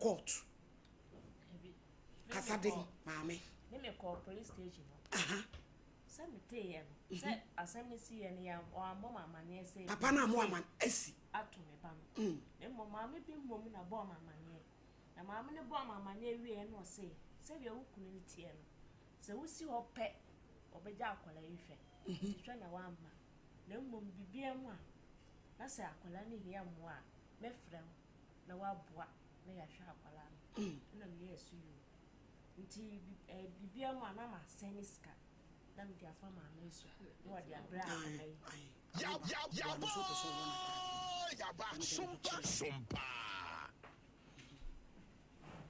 court? Kasa den, maame. Ne me kɔɔ police station hɔ. Sɛ meteeɛ no, sɛ asɛm no siiɛ no, yɛ wɔammɔ me amanneɛ sɛ Papa no ammɔ aman asi. Ato me ba no. Na mmom maame bi mmom na bɔɔ me amanneɛ. Na maame no bɔɔ me amanneɛ wieeɛ na ɔse, sɛdeɛ wo kunu no teɛ no, sɛ wosi hɔ pɛ, ɔbɛgya akwadaa yi hwɛ. Nti hwɛ na woamma. Na mmom biribiara mu a, na sɛ akwadaa no hia mmoa a, mɛfrɛ wo na woaboa na yɛahwɛ akwadaa no. Ɛna meyɛɛ so yio. Nti biribiara mu a na masɛn ne sika na mede afa maame yi so na wɔde abrɛ akwadaa yi.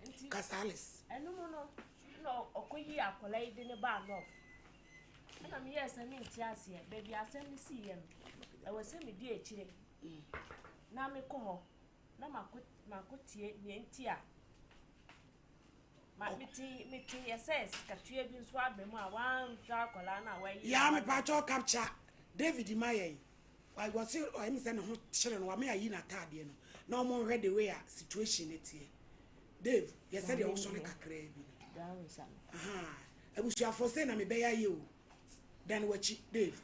Nti Casales. Ɛno mu no na ɔkɔyii akwadaa yi de ne baa North. Ɛna meyɛɛ sɛ mente aseɛ baabi asɛm no siiɛ no, ɛwɔ sɛ medi akyire na mekɔ hɔ na makɔtie nea nti a ma mete meteeɛ sɛ sikatua bi nso aba mu a wanhwɛ akwadaa no a wayi. Yaa mepakyɛw capture David ma yɛn. Wɔse ɔyɛ me sɛ ne ho kyere no wame ayi n'ataadeɛ no na ɔmo nhwɛ the way a situation no teɛ. Dave yɛ sɛdeɛ wosɔre kakraa bi no. Ahaa abusuafoɔ sei na mebɛyɛ ayɛ o. Dan w'akyi Dave.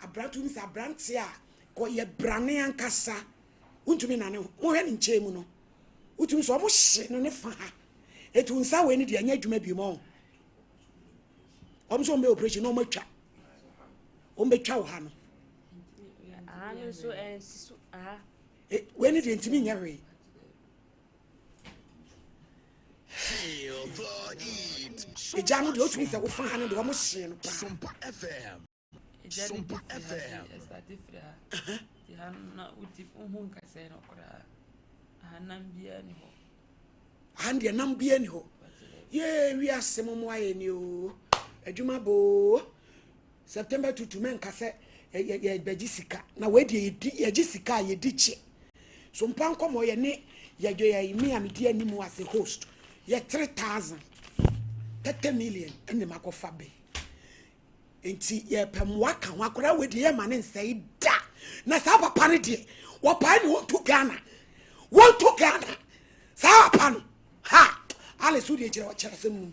Aberante wonim sɛ aberante a kɔ yɛ brane ankasa wontumi nane ho. Mohwɛ ne nkyɛn mu no wotumi sɛ ɔmo hye no ne fa ha. Eti wo nsa wei no deɛ ɛnyɛ adwuma bio mɔ. Ɔmo sɛ ɔmo bɛ operation na ɔmo atwa. Ɔmo bɛtwa wo ha no. Aha no nso ɛnsi so aha. Wei no deɛ ntumi nyɛ hwee. Egya no deɛ otumi sɛ wofa ha no deɛ wɔn hyee no paa. Egya no bi firi ha sei, ɛstate firi ha. Nti ha no na woti wohu nkasɛɛ no koraa. Aha nam biara ni hɔ. Aha deɛ nam biara ni hɔ. Yee wiase mo mo ayɛ ni oo. Adwuma boo. September tutu mɛnka sɛ yɛbɛgye sika na wei deɛ yɛdi yɛgye sika a yɛdi kye. So mpa nkɔmmɔ yɛ ne yɛdwe yɛ me a medi anim as a host yɛ 3000 30 million ɛne makɔfa bɛ nti yɛpɛ mmoa ka ho akwadaa wei deɛ yɛma ne nsɛe da na saa papa no deɛ wɔpae ne wɔntu Ghana wɔntu Ghana saa papa no ha Alice wo deɛ kyerɛ kyerɛ asɛm no mu.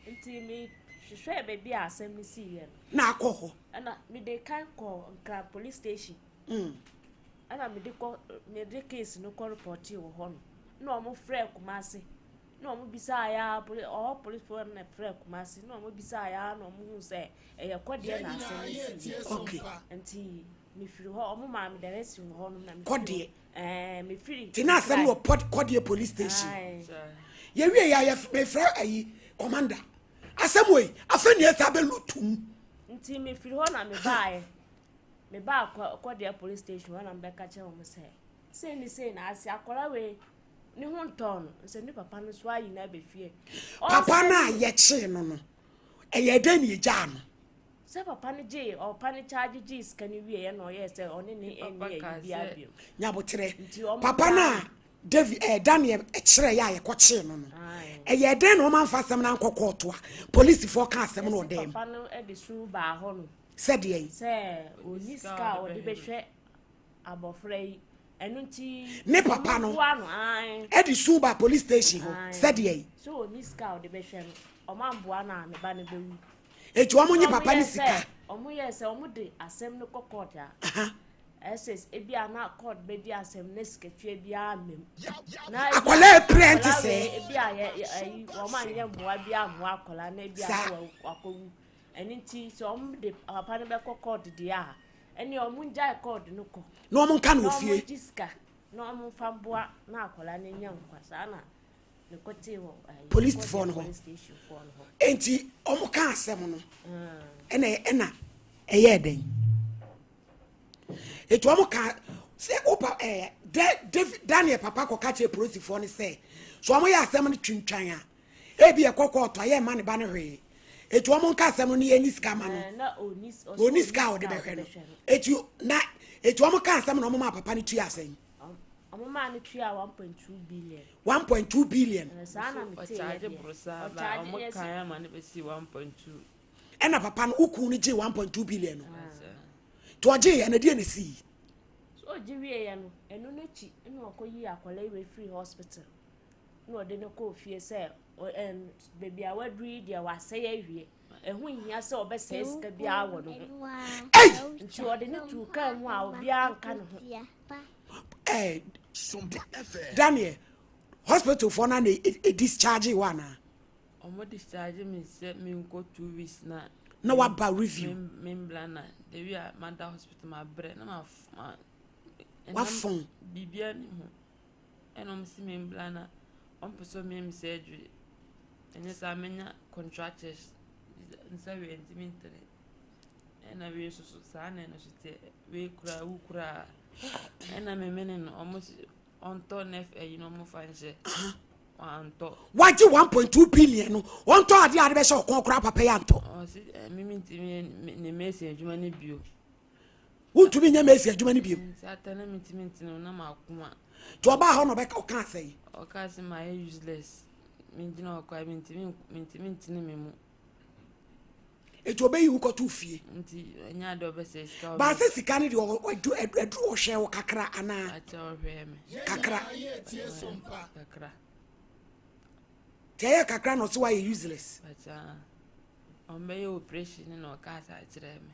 Nti mehwehwɛɛ baabi a asɛm no siiɛ no. Na akɔ hɔ. Ɛna mede kan kɔɔ Nkran police station. Ɛna mede kɔ mede case no kɔ repɔtee wɔ hɔ no. Na wɔn frɛɛ Kumasi. Na wɔn bisaa ya poli ɔhɔ policefoɔ no na frɛɛ Kumasi. Na wɔn bisaa ya na wɔn hu sɛ ɛyɛ kɔdeɛ na asɛm no siiɛ. Okay. Nti mefiri hɔ wɔn maa me direction wɔ hɔ nom na mefiri Kɔdeɛ. Ɛɛ mefiri. Nti na asɛm no wɔ Kɔdeɛ police station. Yɛwie yɛ a mefrɛ ayi commander. Asɛm wei afei nea ɛsɛ abɛlutum. Nti mefiri hɔ na mebaeɛ. Mebaa Kɔdeɛ police station hɔ na mebɛka kyerɛ wɔn sɛ sei ne sei na ase akwadaa wei ne ho ntɔɔ no sɛ ne papa no so ayi no abɛ fie. Papa no a yɛkyee no no ɛyɛ dɛn na yɛgyaa no? Sɛ papa no gyee ɔpa no kyaagye gyee sika no wieɛ na ɔyɛɛ sɛ ɔne ne ɛnni ayi biara bio. Nyaboterɛ papa no a David eh, Daniel kyerɛ yɛ a yɛkɔkyee no no ɛyɛ dɛn na ɔma nfa asɛm no ankɔ kɔɔto a polisifoɔ ka asɛm no ɔdɛm. Papa no de su baa hɔ no. Sɛdeɛ yi. Sɛ ɔnni sika a ɔde bɛhwɛ abɔfra yi ɛno nti. Ne papa no ɛde su baa police station hɔ sɛdeɛ yi. Sɛ ɔnni sika a ɔde bɛhwɛ no ɔma mboa no a ne ba no bɛwu. Eti wɔn nye papa ne sika. Wɔn yɛ sɛ wɔn de asɛm no kɔ court a. Ɛsɛ ebi a na court bɛdi asɛm na sikatua biara mmam. Na akwadaa epirɛ nti sɛ. Ebi a yɛ ɛyi wɔn anyɛ mmoa bi ammoa akwadaa na ebi a na wakɔwu. Ɛno nti sɛ wɔn de papa no bɛkɔ court deɛ a ɛne wɔn ngyae court no kɔ. Na wɔn nka no wɔ fie. Na wɔn gye sika na wɔn fa mboa na akwadaa no nya nkwa saa na. Polisifoɔ no hɔ. Enti wɔn ka asɛm no ɛna ɛna ɛyɛɛ dɛn? Eti wɔn ka sɛ wopa ɛɛ dɛ David Daniel papa kɔ ka kyerɛ polisifoɔ no sɛ so wɔn yɛ asɛm no twintwan a ebi ɛkɔ kɔɔto a yɛ mma ne ba no hwee. Eti wɔn nka asɛm no ne yɛ ni sika ma no. Oni sika a ɔde bɛhwɛ no. Eti na eti wɔn ka asɛm na wɔn ma papa no tua asɛm. Ɔmo maa no tuaa 1.2 billion. 1.2 billion. Ɛɛ saa na me tee yɛ Ɔkyaagye deɛ. boro saa ba Ɔkyaagye ɔmo yɛ kan sɛ. ama no bɛsi 1.2. Ɛna papa no wo kun no gyee 1.2 billion no. Nti ɔgyee yɛ no deɛ na esii? So ɔgye wieeɛ no, ɛno no akyi na ɔkɔyii akwadaa yi wei firii hospital na ɔde no kɔɔ fie sɛ ɛm baabi a waduru yi deɛ wasɛe awie. Ɛho nhia sɛ ɔbɛsɛe sika biara wɔ ne ho. Ei! Nti ɔde no tuu kaa mu a obiara nka ne ho. Eh, Daniel, hospital foɔ no na e discharge wɔ anaa? Ɔmo discharge me sɛ menkɔ 2 weeks na. Na waba review. Me mbla na the way a mada hospital ma brɛ na ma ma. Wafɔn. Biribiara ni ho, ɛna ɔmo si me mbla na ɔmo pɛ sɛ ɔmo yɛ me surgery, ɛnyɛ saa menya contractures, nsa wei ntumi ntene, ɛna wei nso so saa na ɛno so teɛ, wei kura wu koraa, ɛna me mene no, ɔmo si ɔntɔ nɛf ɛyi na ɔmo fa nhyɛ, wantɔ. Wagye 1.2 billion no, wɔntɔ adeɛ a ade bɛhyɛ ɔkɔn koraa, papa yi antɔ. Ɔsi ɛ mímí ntumi ne mesi adwuma ne bio. Wontumi nyɛ mesi adwuma no bio. Nti ata na mi ntumi ntene na ma koma. Nti ɔbaa hɔ na ɔbɛka ɔka asɛ yi? Ɔka sɛ ma yɛ useless, mi gyina hɔ kora mi ntumi ntene mi mu. Eti ɔbɛyi wo kɔto fie. Nti ɛnyɛ ade ɔbɛsɛ sika. Baasɛ sika no deɛ, ɛduru ɔhwɛ wo kakra anaa? Akyɛ, ɔhwɛ mi. Kakra. Kakra. Nti ɛyɛ kakra na ɔsɛ woayɛ useless. Akyɛ, ɔmbɛyɛ operation na ɔka asa akyerɛ me,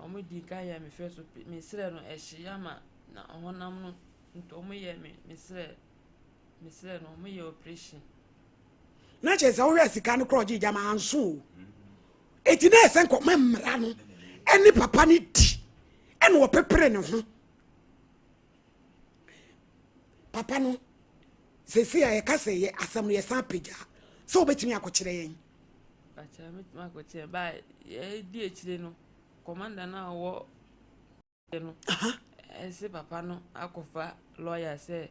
ɔmo di ka yɛ me fɛ so, me srɛ no ɛhye ama na ɔhonam no, nti ɔmo yɛ me me srɛ no, ɔmo yɛ operation. Na kyerɛ sɛ wohwɛ sika no korɔ, ɔgye gyama anso o. Eti na ɛsɛ nkɔma mmara no ɛne papa no di, ɛna ɔpepere ne ho. Papa no sese a yɛka sɛ yɛ asɛm no, yɛsan pagya sɛ wobɛtumi akɔkyerɛ yɛn. Akyɛ, metumi akɔkyerɛ ba, yɛdi akyire no, commander no a ɔwɔ no ɛsɛ papa no akɔfa lawyer sɛ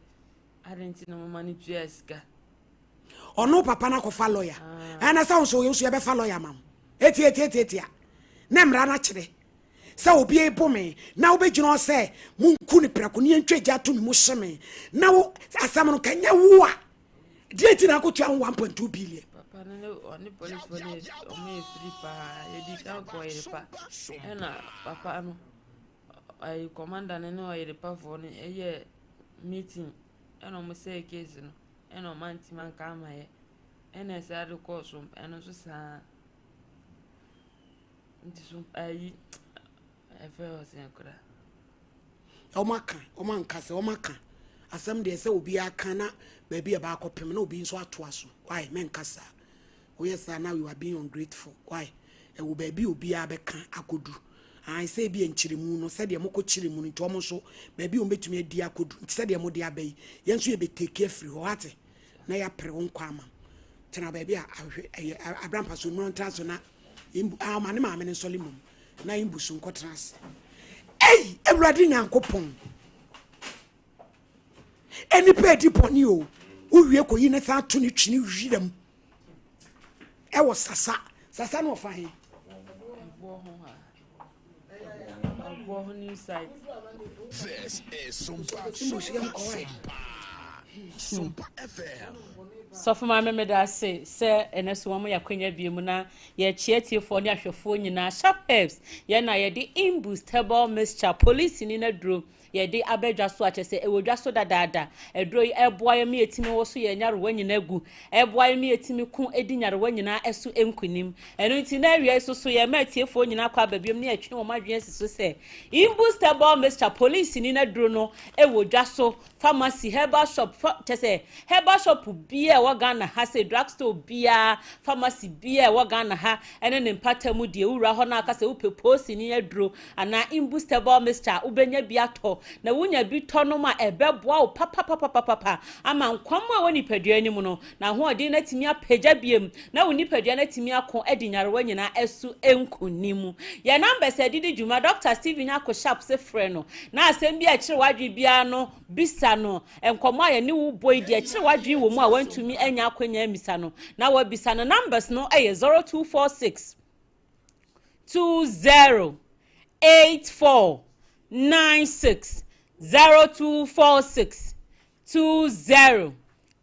ade nti na moma no tua sika. Ɔno papa no akɔfa lawyer, ɛna sɛ wo nso wo nso yɛbɛfa lawyer ma wo. Etietietietia na mmara no akyerɛ sɛ obi ebo me na wobɛgyina hɔ sɛ monku ne prɛko ne yɛntwa gya to me mu hye me, na wo asɛm no kanyɛ wo a, deɛ nti na akɔtua ho 1.2 billion? Papa no ne ɔne policefoɔ no yɛ, ɔmo yɛ firi paa. Yɛdi kan kɔ ɔyere ɛna papa no ayi, commander no ne ɔyerepafoɔ no ɛyɛ meeting, ɛna ɔmo sɛɛ case no, ɛna ɔmo antimi anka ama yɛ, ɛna ɛsɛ ade kɔɔ so, ɛno nso saa nti so ayi ɛfɛ ɔsɛn koraa. Ɔmo aka, ɔmo anka sɛ ɔmo aka asɛm deɛ sɛ obi aka na baabi a baakɔ pem na obi nso atoa so. Why mɛnka saa? Woyɛ saa na you are being ungrateful. Why? Ɛwɔ baabi a obiara bɛka akɔdu ayi sɛ ebi nkyerɛmu no, sɛdeɛ mokɔ kyerɛ mu no, nti ɔmo nso baabi a ɔmo bɛtumi adi akɔdu. Nti sɛdeɛ mo de aba yi, yɛn nso yɛbɛtake afiri hɔ ate na yɛapere wo nkwa ama tena baabi a ahwɛ ɛyɛ abrampa so nnuro ntena so na mbu ama ne maame ne nsɔle mom na mbu so nkɔtena ase. Ei, Awurade Nyankopɔn, enipa edi bɔne o, wowie kɔyi ne san to ne twene wiram ɛwɔ sasa sasa na ɔfa he? Ɛboɔ ho ha, ɛboɔ ho new site. This is Sumpa. Mbusu yɛm kɔɔ ɛ. Sumpa FM. Sɔfo Maame, meda ase sɛ ɛnɛ so wɔn yɛ akwanya bie mu na yɛkyia tiefoɔ ne ahwɛfoɔ nyinaa. Sharp Herbs yɛn na yɛde Imboost herbal mixture, polisi ni n'aduro, yɛde abɛdwa so akyɛ sɛ ɛwɔ dwa so dadaada. Aduro yi ɛboa yɛn mi yɛtumi wɔ so yɛn nyarewa nyinaa gu, ɛboa yɛn mi yɛtumi ko edi nyarewa nyinaa ɛso nkunim. Ɛno nti na awia yi soso yɛn mma atiefoɔ nyinaa kɔ aba biom ne yɛtwe wɔn adwene asi so sɛ Imboost herbal mixture, polisi ni n'aduro no, ɛwɔ dwa so, pharmacy, herbal shop, fa kyɛ sɛ herbal shop biara ɛwɔ Ghana ha, sɛ drug store biara, pharmacy biara ɛwɔ Ghana ha ɛne ne mpata mu deɛ, wura hɔ na aka sɛ wopɛ polisi ni aduro anaa Imboost herbal mixture, wobɛnya bi atɔ. Na wonya bi tɔ nom a, ɛbɛboa wo papapapapapa ama nkwam a ɛwɔ nipadua no mu no na ahoɔden no atumi apagya biem na wo nipadua no atumi ako adi nyarewa nyinaa ɛso nkonim. Yɛn numbers a ɛdidi dwuma, Dr Stephen Nyako Sharp se frɛ no na asɛm bi a ɛkyerɛ w'adwene biara no bisa no. Nkɔmmɔ a yɛne wo bɔ yi deɛ, ɛkyerɛ w'adwene wɔ mu a wantumi anya akɔnya amisa no na wabisa no, numbers no yɛ 0246 20 84 96, 0246 20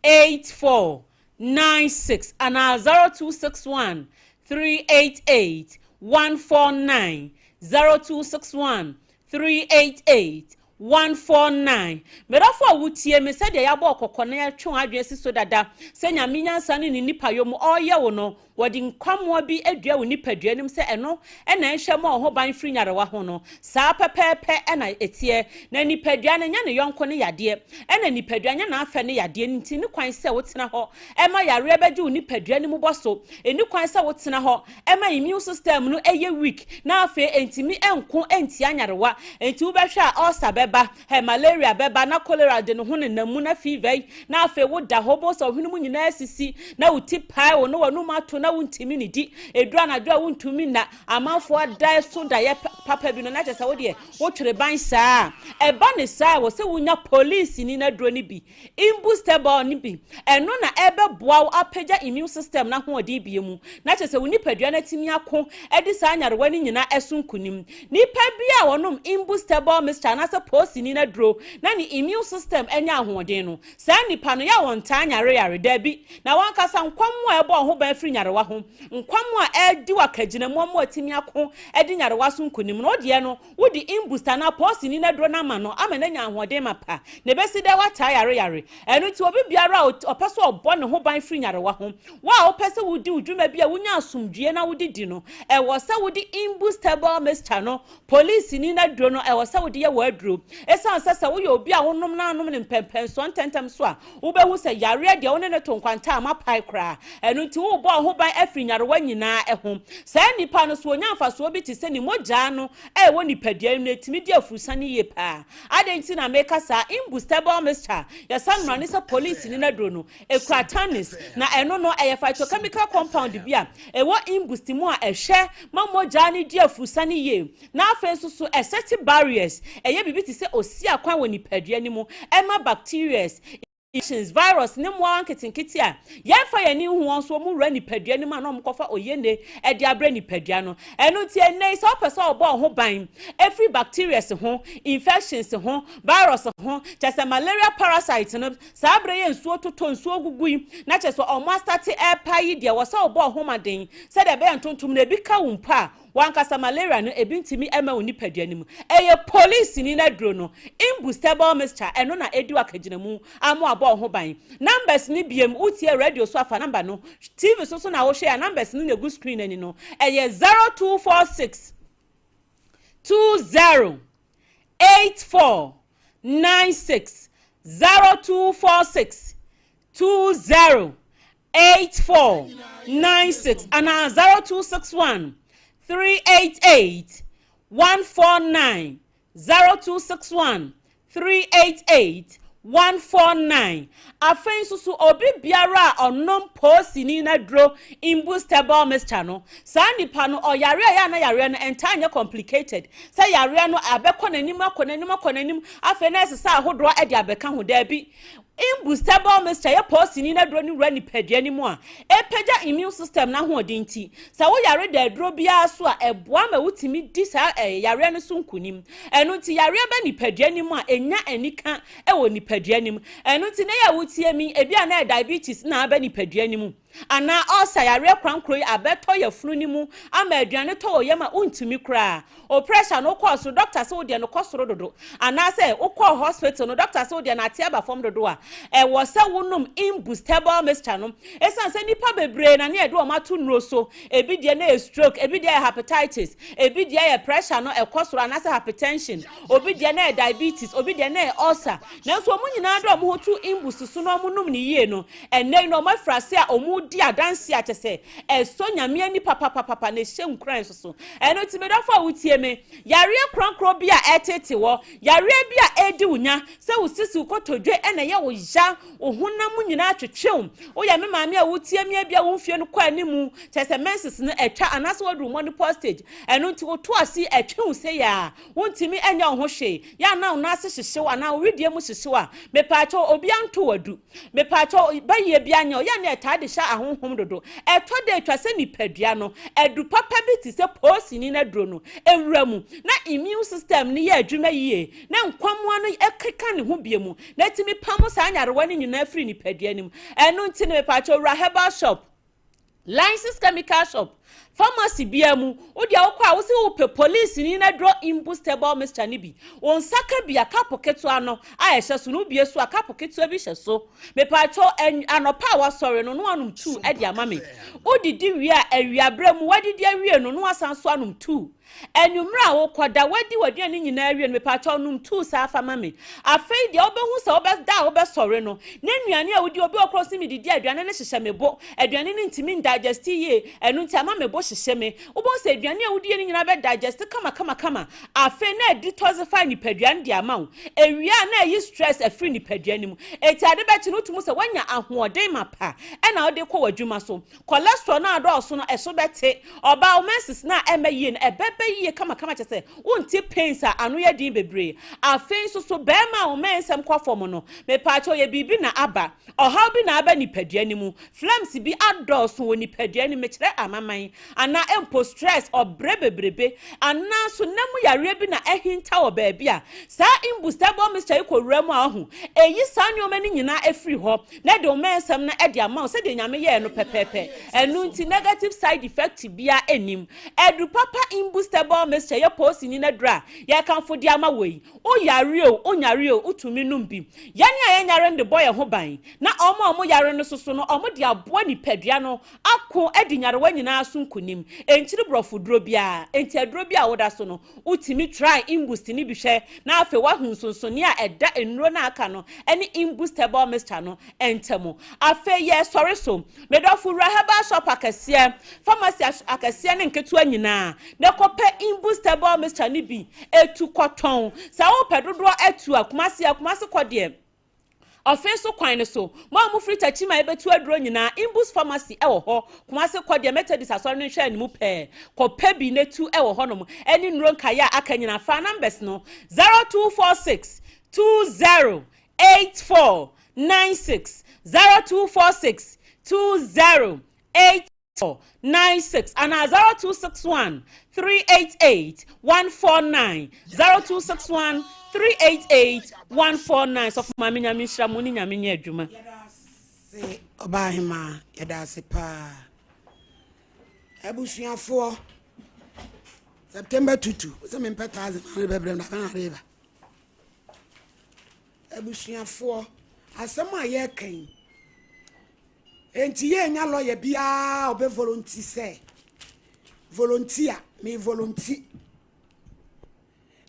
84 96, anaa 0261 388 149, 0261. 388 149. Medɔfo a wotie me, sɛdeɛ yɛabɔ kɔkɔ na yɛtwe wɔn adwene si so dada sɛ Nyame nyansa ne ne nipa yɔ mu ɔreyɛ wo no, wɔde nkwammoa bi adua wo nipadua nim sɛ ɛno ɛna ɛnhyɛ ma ɔho ban firi nyarewa ho no, saa pɛpɛɛpɛ ɛna ɛteɛ. Na nipadua no nyɛ ne yɔnko ne yadeɛ, ɛna nipadua nyɛ n'afɛ ne yadeɛ. Nti ne kwan sɛ wotena hɔ ɛma yareɛ bɛgye wo nipadua no mu bɔ so, ɛni kwan sɛ wotena hɔ ɛma immune system no ɛyɛ weak na afei ɛntumi ɛnko ɛntia nyarewa. Nti wobɛhwɛ a, ulcer bɛba ɛ, malaria bɛba, na cholera de ne ho nenam mu, na fever yi, na afei woda hɔ bɔ sɛ ɔhwene mu nyinaa sisi na wo ti pae wo na w'anum ato na wontumi ne di. Edu anadwo a, wontumi na amanfoɔ da so daeɛ papa bi no, na kyerɛ sɛ wodeɛ wotwere ban saa. Ɛba ne saa, wɔ sɛ wonya polisi ni n'aduro no bi, imbustable no bi. Ɛno na ɛbɛboa wo apagya immune system n'ahoɔden bie mu, na kyerɛ sɛ wo nipadua no atumi ako ɛde saa nyarewa no nyinaa ɛso nkunim. Nipa bi a wɔnom imbustable mixture anaasɛ poosini n'aduro na ne immune system anya ahoɔden no, saa nipa no yɛ a wɔn taa nyareyare daabi. Na wankasa nkwam a ɛbɔ ɔho ban firi nyarewa ho, nkwam a ɛdi wakagyinamu mu atumi ako ɛde nyarewa so nkunim no, ɔdeɛ no wode imbust anaa poosini n'aduro no ama no ama n'anya ahoɔden ma pa na ebesi dɛ wataa yareyare. Ɛno nti, obi biara a ɔpɛ sɛ ɔbɔ ne ho ban firi nyarewa ho, wo a wopɛ sɛ wodi wo dwuma bi a wonya asomdwie na wode di no, ɛwɔ sɛ wode imbustable mixture no, polisini n'aduro no, ɛwɔ sɛ wode yɛ wɔ aduro. Ɛsiane sɛ woyɛ obi a wonom na anom ne mpɛmpɛnsoɔ ntɛntɛm so a, wobɛhu sɛ yareɛ deɛ, wo ne ne to nkwanta a mapae koraa. Ɛno nti wobɔ ho ban afiri nyarewa nyinaa ɛho. Saa nipa no so onya mfasoɔ bi te sɛ ne mogyaa no a ɛwɔ nipadua mu no ɛtumi di afurusane yie paa. Adɛn nti na meka saa? Imbustable mixture, yɛsa mmara ne sɛ polisini n'aduro no ekura tannins, na ɛno no ɛyɛ phytochemical compound bi a ɛwɔ imbust mu a ɛhwɛ ma mogya no di afurusane yie. Na afei nso so ɛsɛte barriers, ɛyɛ biribi te sɛ osi akwan wɔ nipadua no mu ɛma bacterias, infections, virus ne mmoawa nketenkete a yɛmfa yɛn ani hu wɔn so, wɔn wura nipadua no mu a na wɔn kɔfa oyene ɛde abrɛ nipadua no. Ɛno nti ɛnɛ yi, sɛ ɔpɛ sɛ ɔbɔ ɔho ban efiri bacteria ho, infections ho, virus ho, kyɛ sɛ malaria parasite no, saa abere yɛ nsuo totɔ, nsuo gugu yi, na kyɛ sɛ ɔmo asate ɛɛpa yi deɛ, wɔ sɛ ɔbɔ ɔho maden sɛdeɛ ɛbɛyɛ ntontom na ebi ka wo mpo a, wankasa malaria no ebi ntumi ɛma wo nipadua no mu. Ɛyɛ polisi ni n'aduro no, imbustable mixture, ɛno na edi wakagyina mu ama abɔ ɔho ban. Numbers ni biem, wotie radio so afa number no, TV so so na wohwɛ a, numbers no na egu screen ani no, ɛyɛ 0246 20 84 96, 0246 20 84 96, ana 0261 388 149, 0261 388 149. Afei nso so, obi biara a ɔnom poosini n'aduro imbustable mixture no, saa nipa no ɔyare a yɛ ana yareɛ no ɛntaa nyɛ complicated sɛ yareɛ no abɛkɔ n'anim, akɔ n'anim, akɔ n'anim, afei na ɛsesa ahodoɔ ɛde abɛka ho. Daabi, imbustable mixture yɛ poosini n'aduro no wura nipadua no mu a, ɛpagya immune system n'ahoɔden. Nti sɛ woyare da aduro biara so a, ɛboa ma wotumi di saa ɛyɛ yareɛ no so nkunim. Ɛno nti yareɛ bɛ nipadua no mu a, ɛnya anika ɛwɔ nipadua no mu. Ɛno nti ne yɛ wotie mi, ebi a na yɛ diabetes na aba nipadua no mu, anaa ulcer yareɛ korankoro yi abɛtɔ yɛfunu no mu ama aduane tɔ wɔ yam a wontumi koraa, o pressure no kɔɔ soro, doctor sɛ wodeɛ no kɔ soro dodo, anaasɛ wokɔɔ hospital no, doctor sɛ wodeɛ no ate aba fam dodo a, ɛwɔ sɛ wonom imbustable mixture no. Ɛsiane sɛ nnipa bebree na ne yɛde wɔn ato nnuro so, ebi deɛ no yɛ stroke, ebi deɛ yɛ hepatitis, ebi deɛ yɛ pressure no ɛkɔ soro anaasɛ hypertension, obi deɛ no yɛ diabetes, obi deɛ no yɛ ulcer, nanso wɔn nyinaa de wɔn ho to imbust so na wɔn nom ne yie no, ɛnɛ yi no wɔn afiri ase a wɔn di adanse a kyɛ sɛ ɛsɔ Nyame ani papapapapa na ɛhyɛ nkuran nso so. Ɛno nti, medɔfo a wotie me, yareɛ korankoro bi a ɛtete wɔ, yareɛ bi a ɛredi wo nya, sɛ wo sisi, wo kotodwe ɛna ɛyɛ wo ya, wo honam nyinaa twetwew, woyɛ me maame a wotie me, bia wo mfie no kɔ animu, kyerɛ sɛ menses no atwa anaasɛ waduru menopause stage, ɛno nti woto ase ɛtwe wo sɛ yɛ a wontumi ɛnyɛ wo ho hwee, yɛ anaa wo nan ase hyehyew anaa wo wedeɛ mu hyehyew a, mepaakyɛw, obi anto wadu, mepaakyɛw, bɛyɛ bi anyɛ ɔyɛ ne ɛtaa de hyɛ ahonhom dodo. Ɛtɔ da atwa sɛ nipadua no adu papa bi te sɛ poosini no aduro no ewura mu na immune system no yɛ adwuma yie na nkwamoa no ɛkeka ne ho bie mu na etumi pam saa nyarewa no nyinaa firi nipadua no mu. Ɛno nti no, mepaakyɛw, wura herbal shop, License Chemical Shop. Pharmacy biara mu, wo deɛ wokɔ a wose wopɛ polisini no aduro imbustable mixture no bi. Wo nsa ka bi a, cup ketewa no a ɛhyɛ so no, wobue so a, cup ketewa bi hyɛ so. Mepaakyɛw, anw anɔpa a wasɔre no, na wanom tuu de ama me. Wodidi wie a, awiaberɛ mu, wadidi awie no, na wasan nso anom tuu. Anwummerɛ a wokɔda, woadi w'aduane nyinaa awie no, mepaakyɛw nom tuu saa fa ma me. Afei deɛ wobɛhu sɛ wobɛda a wobɛsɔre no, na nnuane a wodi, obi wɔ hɔ koraa ɔse medidi a aduane no hyehyɛ me bo, aduane no ntumi ndigest yie, ɛno nti ama me bo hyehye me. Wobɛhu sɛ aduane a wodiiɛ no nyinaa bɛ digest kama kama kama. Afei na adetoxify nipadua no de ama wo. Ɛwie a na ayi stress afiri nipadua no mu. Enti ade bɛkye no wotumi hu sɛ woanya ahoɔden mapa ɛna wode kɔ w'adwuma so. Cholesterol no a adɔɔso no, ɛso bɛte. Ɔbaa, wo menses no a ɛmma yie no, ɛbɛba yie kamakama kyerɛ sɛ wonte pains a ano yɛ den bebree. Afei nso so, barima a wo mensɛm kɔ fam no, mepaakyɛw yɛ biribi na aba. Ɔhaw bi na aba nipadua no mu. Phlegms bi adɔɔso wɔ nipadua no mu, mekyerɛ amaman, anaa mpo stress, ɔbrɛ bebrebe, anaa nso nna mu yareɛ bi na ahinta wɔ baabi a saa imbustable mixture yi kɔwura mu a, wahu, ɛyi saa nneɛma no nyinaa firi hɔ. Na ɛde wo mmɛnsɛm no de ama wo sɛdeɛ Nyame yɛɛ no pɛpɛɛpɛ. Ɛno nti negative side effect biara nnim. Aduru papa imbustable mixture yɛ poosini no aduru a yɛrekamfo de ama wo yi. Wo yare o, wo nyare o, wotumi nom bi. Yɛn a yɛnyare no de bɔ yɛn ho ban, na wɔn a wɔyare no nso so no, wɔde aboa nipadua no ako adi nyarewa nyinaa so nkonim. Ɛnkyiri borɔfo duro biara. Enti aduro bi a woda so no, wotumi try Imboost no bi hwɛ na afei woahu nsonsonoeɛ a ɛda nnuro no a aka no ne Imboost herbal mixture no ntam. Afei yɛresɔre so. Me dɔfo wura herbal shop akɛseɛ, pharmacy akɛseɛ ne nketewa nyinaa na kɔpɛ Imboost herbal mixture no bi tu kɔtɔn. Sɛ wopɛ dodoɔ atu a, Kumasi a, Kumasi kɔ deɛ. Ɔfe so kwan no so, mo a mofiri Techiman rebɛtu aduro nyinaa, Imbus Pharmacy wɔ hɔ, Kumase kɔ deɛ Methodist Asɔre no nhwɛanimu pɛɛ, kɔpɛ bi na tu wɔ hɔnom, ɛne nnuro nkaeɛ a aka nyinaa, fa numbers no, 0246 20 84 96, 0246 20 8. 96 anaa 0261 388 149 0261 388 149 sɔfo maame nyame nhyira mo ne nyame nyɛ adwuma. Yɛda ɔbaa hemaa yɛda ase paa abusuafoɔ September tutu sɛ mempɛ taase ma ne bɛbrɛ na bɛn areba abusuafoɔ asɛm a yɛreka yi Enti yɛnnya lɔya biara a ɔbɛ volonti sɛ, volontia, me volonti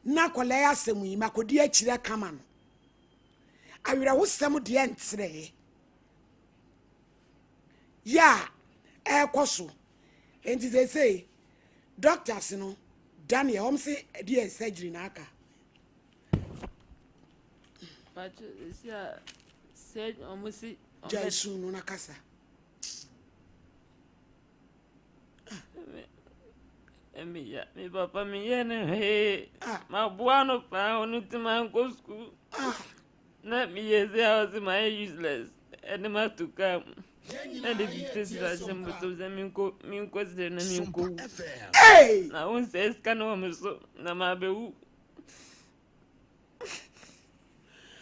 na akwadaa yi asɛm yi makɔdi akyire aka ma no. Awerɛhosɛm deɛ nterɛɛ yɛ a ɛrekɔ so. Enti seesei doctors no Daniel wɔn se ɛdeɛ surgery na aka. Pacho, esi a sɛ wɔn si Gyae su no na kasa. Meya me papa meyɛ no hwee. Ah. Maboa no paa ɔno nti mankɔ sukuu. Ah. Na meyɛ sɛ a ɔse mayɛ useless ɛne mato kaa mu. Na de fifty cedis ahyɛ me bɔtɔ sɛ menkɔ menkɔ srɛ na menkɔ wu. Na wo nsɛ sika no wɔ me so na mabɛwu.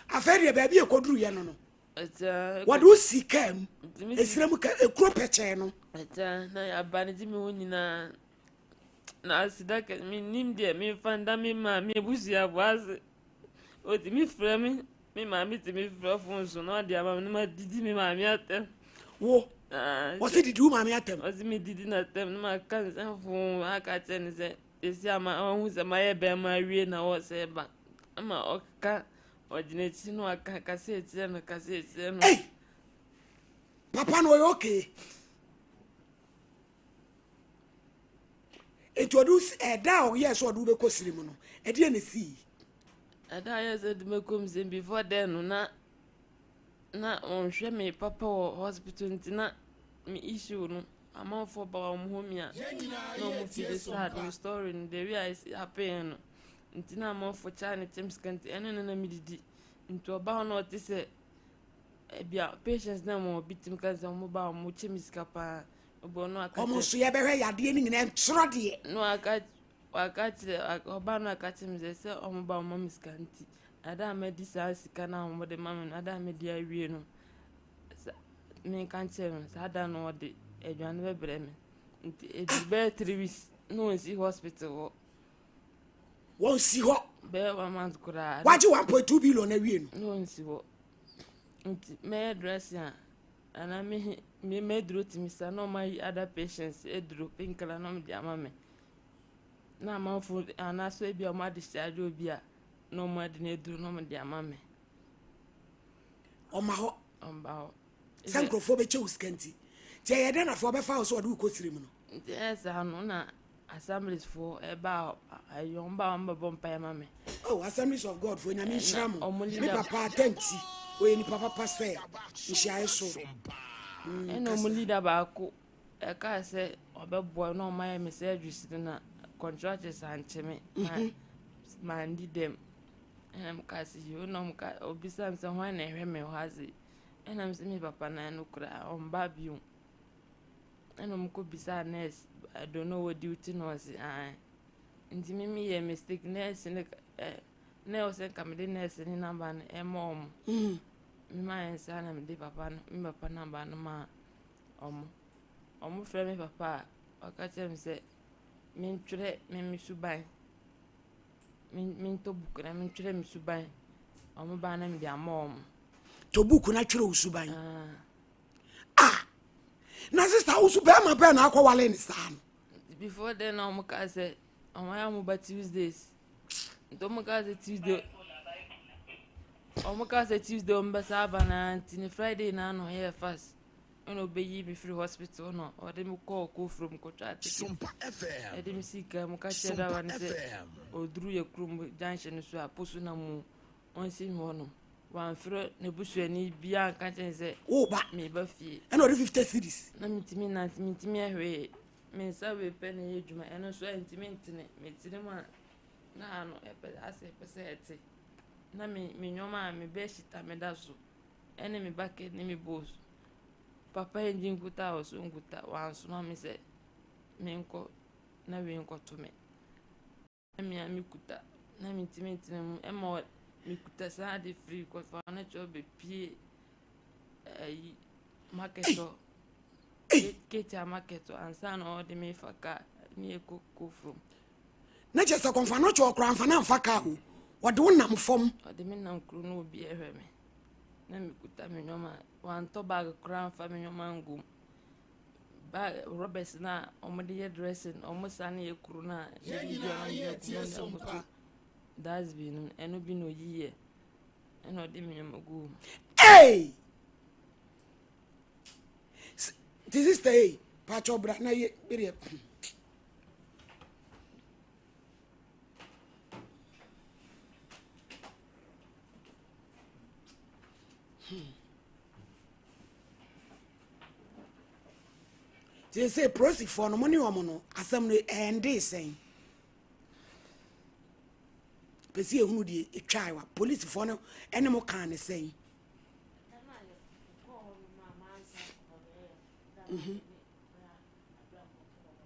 Afei deɛ baabi a ɛkɔduruyɛ no no wɔde wo si kaa mu ɛsira mu ka ekuro pɛkyɛɛ no. Agya na yɛaba no gye me ho nyinaa na aseda kɛ mennim deɛ memfa nda me maame abusuafoɔ ase ɔtumi frɛ me me maame tumi frɛ fon so na ɔde ama me na madidi me maame atɛm wo wɔse didi wo maame atɛm ɔse medidi n'atɛm na maka nsɛm fo aka kyerɛ no sɛ ɛsi ama ɔhu sɛ mayɛ bɛrima awie na wɔsɛ ba ama ɔka Ɔgyina akyiri na waka kasa akyerɛ no kasa akyerɛ no. Hey! Papa no ɔyɛ okay. Eti ɔde ɛda a ɔyɛ sɛ ɔde wobɛkɔ siri mu no, ɛdeɛ na esii. Ɛda a ɔyɛ sɛ ɔde mɛkɔ mu sɛ before then no na na ɔnhwɛ me papa wɔ hospital nti na me issue no amanfoɔ ba wɔn hɔ mi a na wɔn feel sad me story no the way a ɛsi happen no. Nti na amanfoɔ kyaa ne kyɛm sika nti ɛno ne na medidi. Nti ɔba hɔ na ɔte sɛ ebia patients na ma obi tumi ka sɛ wɔn ba wɔn kyɛ me sika paa. Obi ɔno aka Wɔn nso yɛbɛhwɛ yadeɛ no nyinaa ntorɔ deɛ. No aka waka kyerɛ ɔba no aka kyerɛ me sɛ sɛ wɔn ba wɔn ma me sika nti ada a madi saa sika no a wɔn de ma me no ada a madi awie no menka nkyerɛ no saa da no ɔde aduane bɛbrɛ me. Nti ɛdi bɛyɛ 3 weeks na ɔnsi hospital hɔ. Wɔnsi hɔ. Bɛyɛ one month koraa. Wagye 1.2 billion awie no. Na ɔnsi hɔ. Nti mɛyɛ dressing a anaa me me mɛduro tumi sa na ɔma yi other patients aduro, painkiller, na ɔmo de ama me. Na amanfo anaasɛ ebi a ɔmo adischarge obi a na ɔmo ade no aduro na ɔmo de ama me. Ɔma hɔ. Ɔmba hɔ. Sɛ nkurɔfoɔ bɛkyɛ wo sika nti ɛyɛ dɛn nafoɔ bɛfa wo sɛ ɔde wo kɔ siri mu no? Nti ɛyɛ saa no na Assemblies foɔ ɛba a ɛyɛ ɔmo ba a ɔmo bɛbɔ mpaeɛ ma me. Oh, Assemblies of God foɔ, Nyame nhyira mo. Ɔmo Me leader papa atanti ɔyɛ nipa papa sɛ nhyiaeɛ so. Ɛna ɔmo leader baako ɛkaa sɛ ɔbɛboa na ɔmo ayɛ me surgeries no na contractors ankye me mandi dɛm. Ɛna mo kaa sɛ yoo, na ɔmo ka obisa me sɛ hwan na ɛhwɛ me hɔ ase, ɛna me sɛ me papa nan no koraa ɔmba bio. Ɛna ɔmo kɔ bisa nurse ɛdo na ɔwɔ duty na ɔse ae. Nti me meyɛ mistake, nurse ne ɛ na ɛwɔ sɛ nka mede nurse ne number no ɛma ɔmo. Me maa yɛn saa na mede papa no, me papa number no maa ɔmo. Ɔmo frɛ me papa a ɔka kyerɛ me sɛ mentwerɛ me suban, mentɔ book na mentwerɛ me suban, ɔmo baa na mede ama ɔmo. Tɔ book na twerɛ wo suban. Ah. Ah, na sister, wo so bɛrima bɛɛ na akɔwale ne saa no? Before then na ɔmo kaa sɛ ɔmo ayɛ ɔmo ba Tuesdays, nti ɔmo kaa sɛ Tuesday, ɔmo kaa sɛ Tuesday ɔmo bɛsa aba, na nti ne Friday na ano yɛ fast ɛna ɔbɛyi me firi hospital na ɔde me kɔɔ Kofurom kɔtwa ticket. Sompa FM. Ɛde me sii kaa mu ka kyerɛ Sompa driver no sɛ FM. ɔduru yɛ kurom junction no so a poso na mu ɔnsi me hɔ nom. Wamfrɛ n'abusuani biara nka kyerɛ ne sɛ woba. Meba fie. Ɛna ɔde 50 cedis. Na mentumi nante, mentumi ahwee. Me nsa wei pɛ na ɛyɛ adwuma, ɛno nso ɛntumi ntene metene mu a na ano ɛpɛ asɛ ɛpɛ sɛ ɛte. Na me nneɛma a me bedsheet a meda so ɛne me bucket ne me bowls, papa yi ngye nkuta a ɔso nkuta wansoma me sɛ menkɔ na wei nkɔto me na me a mekuta na mentumi ntena mu ɛma mekuta saa de firi kɔfa no kyerɛ bɛpie ɛyi market hɔ, Ketia market hɔ ansa na ɔde me fa kaa ne yɛkɔ Kofurom. Na kyerɛ sɛ kɔmfa no kyɛ ɔkora mfa na mfa kaa o, wɔde wo nam fam. Ɔde me nam kuro no, obi ɛhwɛ me na mekuta me nneɛma. Wantɔ bag koraa mfa me nneɛma ngum. Bag rubbers na wɔde yɛ dressing, wɔn sane yɛ kuro no a Yɛn yɛde dua nyinaa no yɛ tie yɛ gu Sompa. dustbin no, ɛno bi na oyi yɛ ɛna ɔde me nneɛma gu mu. Hey! Nti sister yi, pakyɛ bra na yɛ medeɛ. Sɛ polisifoɔ no mo ne ɔmo no asɛm no ɛnde sɛn pɛ sɛ yɛhunu deɛ ɛtwae wa polisifoɔ no ɛne mo kaa ne sɛn? Tam a yɛkɔɔ hɔ no ma mansa kɔ hɔ no ɛyɛ da ne bra abrabɔ kɔɔ hɔ no.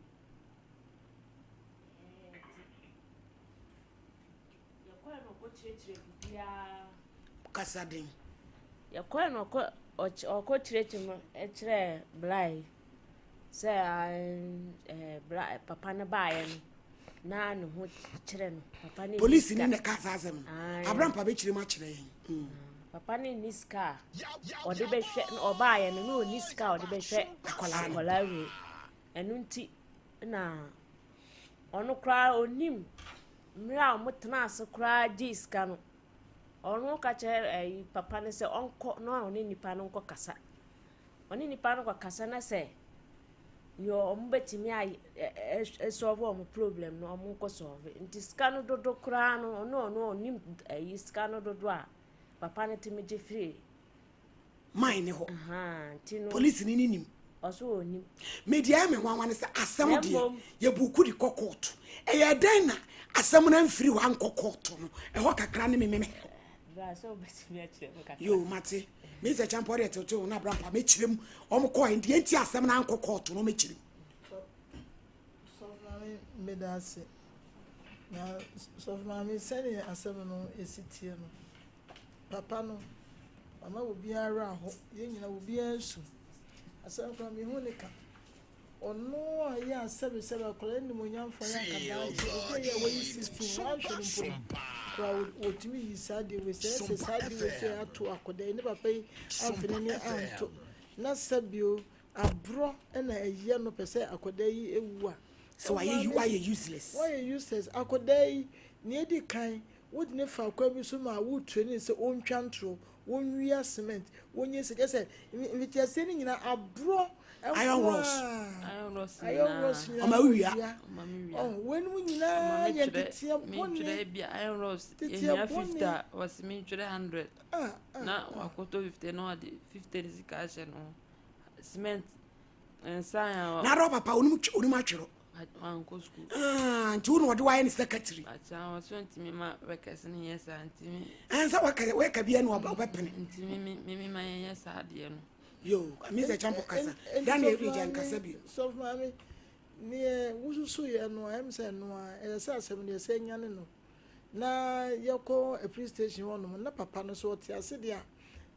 Nti yɛkɔɛ no ɔkɔkyerɛkyerɛ biribiara. Kasa den. Yɛkɔɛ no ɔkɔ ɔkɔ kyerɛkyerɛ mu kyerɛɛ bra yi sɛ bra papa no baeɛ no na ne ho kyerɛ no, papa no nni Polisi sika. ne na ɛka saa asɛm no. Ae. Abrampa bɛkyerɛ mu akyerɛ yɛn. Papa no nni sika a ɔde bɛhwɛ na ɔbaeɛ no na ɔnni sika a ɔde bɛhwɛ akwadaa no. Akwadaa wei ɛno nti na ɔno koraa ɔnim mmerɛ a wɔtena ase koraa gyee sika no. Ɔno ka kyerɛ ɛyi papa no sɛ ɔnkɔ na ɔne nipa no nkɔ kasa, ɔne nipa no kɔ kasa na sɛ nea ɔmo bɛtumi ayɛ ɛ ɛ solve ɔmo problem no, ɔmo nkɔ solve. Nti sika no dodo koraa no, ɔno ɔnim ɛyi sika no dodo a papa no tumi gye firi man ne hɔ. Ahan, nti no Polisi ne nim. Ɔso ɔnim. Medeɛ ɛyɛ me nwanwa ne sɛ asɛm Na deɛ yɛbuku de kɔ court, ɛyɛ dɛn na asɛm no amfiri hɔ ankɔ court no? Ɛhɔ kakra ne mememe. Bra sɛ wobɛtumi akyerɛ mu kakra. Yo, mate. Mesɛ kyɛmpɔ deɛ tetew na abrampa mɛkyerɛ mu. Ɔmo kɔɔ deɛ nti asɛm no ankɔ court no, mɛkyerɛ mu. Sɔfo Maame, meda ase. Na sɔfo maame, sɛdeɛ asɛm no esi tie no, papa no mama obiara aho, yɛn nyinaa obiara su. Asɛm koraa mehu ne ka. Ɔno a yɛ a sɛbesɛbe akwadaa animuonyamfoɔ yɛ anka daakye obi a yɛ a wayi 16 wanhwɛ no mpo no koraa wɔtumi yi saa adeɛ wei sɛ ɛsɛ saa adeɛ wei sɛ ato akwadaa yi ne papa yi amfa n'ani anto na sɛbio aborɔ na ɛyɛ no pɛ sɛ akwadaa yi ewu a sɛ wayɛ wayɛ useless wayɛ useless akwadaa yi nea edi kan wode ne fa kwan bi so ma wo training sɛ ɔntwa ntorɔ wɔnwia cement wɔnyɛ sɛ kyɛ sɛ mfitiaseɛ no nyinaa aborɔ iron rods iron rods iron rods nyinaa ɔma wia ɔn wɔnum nyinaa yɛ nteteɛ bɔne mentwerɛ bi iron rods yɛhia 50 a wɔsi mentwerɛ 100 na wakɔtɔ 50 na ɔde 50 ne sika ahyɛ no ho cement nsan a na adɔ papa onim onim atwerɛ wankɔ sukuu ah, nti wo na ɔde wayɛ ne secretary akyɛ wɔn so ntumi ma workers no yɛ saa ntumi ɛnsa waka waka bi ɛna ɔbɛpene ntumi mi mi ma yɛn yɛ saa adeɛ no yo mr champo kasa daniel ewuragya nkasa bi sɔfo maame neɛ wosusu yɛ no a ɛm sɛ no a ɛyɛ sɛ asɛm deɛ sɛ nyane no na yɛkɔ police station hɔ nom na papa no so ɔte ase deɛ a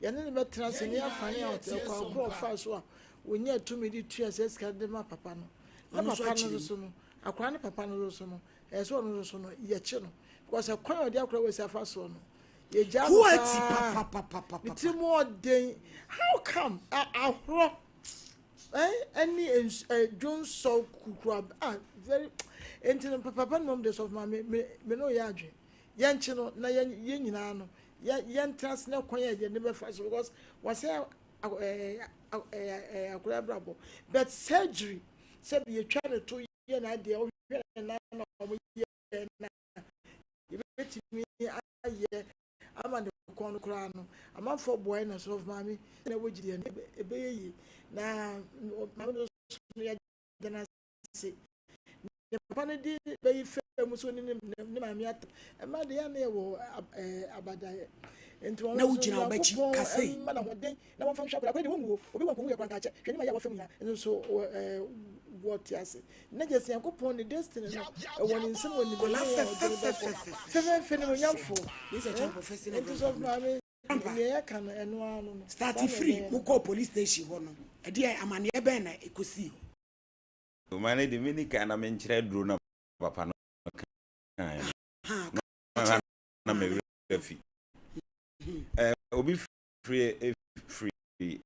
yɛne no bɛtena ase ne yɛafa ne a ɔte ɛkɔ akorɔ ɔfa so a wɔnya tumi de tua sɛ sika de ma papa no na papa no so no akora ne papa no so no ɛyɛ sɛ ɔno so no yɛkye no because ɛkwan a ɔde akora wɔ si afa soɔ no yɛgya no paa ne tiri mu ɔden how come ahorɔ ɛne nsu dwonsɔ kukura ah very nti no papa no mom de sɔfo maame me me no yɛ adwene yɛnkye no na yɛn yɛn nyinaa no yɛn yɛn tena ase na kwan yɛ yɛn ne bɛfa so because wɔsɛ ɛɛ ɛɛ akora abrabɔ but surgery sɛ yɛtwa ne to yɛ na adeɛ ɔhwɛ ne nan na wɔn yɛ na yɛbɛtumi ayɛ ama ne kɔn no koraa no amanfoɔ boa na sɔfo maame na ɛwɔ gyidi no ɛbɛyɛ yie na maame no so no yɛda no ase ne papa no de bɛyi fɛ mu so ne ne ne maame ata ɛma de yɛ na yɛwɔ ɛɛ abadaeɛ nti wɔn Na wogyina wɔn akyi, kasa yi. mma na ahoɔden na wɔmfa nhwɛ akwadaa akwadaa deɛ wɔnwuo obi wɔ nkɔnwu yɛ koraa nkakyɛ hwɛ ne ma yɛ a wɔfam nyinaa nso wɔ ɛɛ wɔte ase na gye sɛ Nyankopɔn ne destiny no ɛwɔ ne nsam wɔ ne Kɔla baabi a ɔde no bɛkɔ fɛfɛfɛfɛfɛ. fɛfɛɛfɛ ne onyamfo Mr. Champo fɛsi na nti sɔfo maame nea yɛka no ɛno ara no no start Saa na free ɛbɛyɛ no. mokɔɔ police station hɔ no ɛdeɛ amanneɛ bɛn na ɛkɔsii hɔ ɔma no de meni kan na menkyerɛ duro na papa no kaeɛ no Ha, na na mewerɛ afi obi firi firi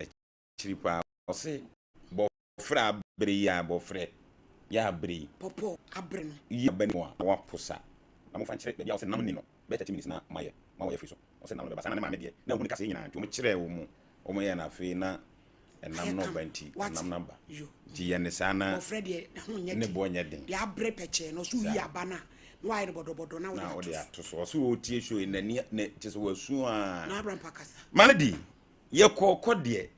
akyiri paa ɔse bɔfrɛ abere yi a bɔfrɛ yɛ abere yi pɔpɔ abere no yi aba mu a waposa na mofa nkyerɛ baabi a ɔsɛ nam ni no bɛyɛ 30 minutes na mayɛ ma wɔyɛ firi so ɔsɛ nam no bɛba saa na ne maame deɛ na ɔhu ne kasa yi nyinaa nti ɔmo kyerɛɛ wɔ mu ɔmo yɛ no afei na ɛnam no ɔba nti ɛnam no aba yo nti yɛ ne saa na bɔfrɛ deɛ ne ho nyɛ ne den boɔ nyɛ den deɛ abere pɛkyɛɛ no so yi aba no a na wayɛ no bɔdɔbɔdɔ na na wode ɔde ato so ato so ɔsɛ ɔtie show yi n'ani ne kyɛ sɛ wasu a na abra mpa kasa maladi yɛkɔ kɔ deɛ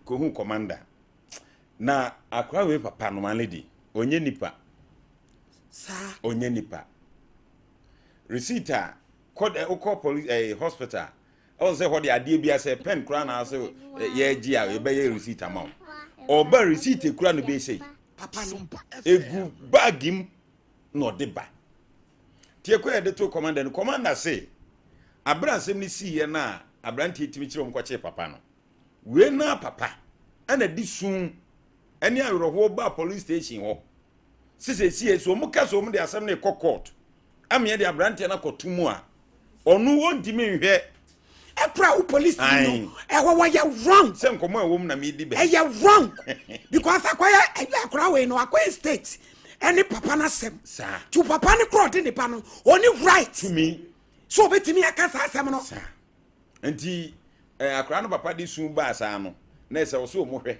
kɔhu commander na akora wei papa no maladi ɔnyɛ nipa saa ɔnyɛ nipa receipt a kɔ ɛ wokɔ police ɛ hospital ɛwɔ sɛ hɔ de adeɛ bi asɛ pen koraa na asɛ ɛ, yɛgye a yɛbɛyɛ receipt ama wo ɔba receipt ekura no bɛyɛ sei papa no egu bag mu na ɔde ba tie kɔ yɛde to commander no commander se abere asɛm no siiɛ no a aberanteɛ tumi kyerɛ wɔn kɔkyee papa no wei na papa ɛna di sun ɛne awerɛhoɔ baa police station hɔ sisɛ sie so wɔn ka so wɔn de asɛm no kɔ court ama yɛde aberanteɛ no akɔto mu a ɔno wɔntumi nhwɛ ɛkura wo police Aye. no ɛhɔ wɔyɛ wrong sɛ nkɔmɔ a ɛwɔ mu na medi bɛ ɛyɛ wrong because akɔyɛ ɛyɛ akora wei no akɔyɛ state ɛne papa no asɛm saa to papa no korɔ ɔde nipa no ɔne right tumi so obetumi aka saa asɛm no saa nti ɛ akwaraa no papa de sun baa saa no na ɛsɛ ɔsɛ ɔmo hwɛ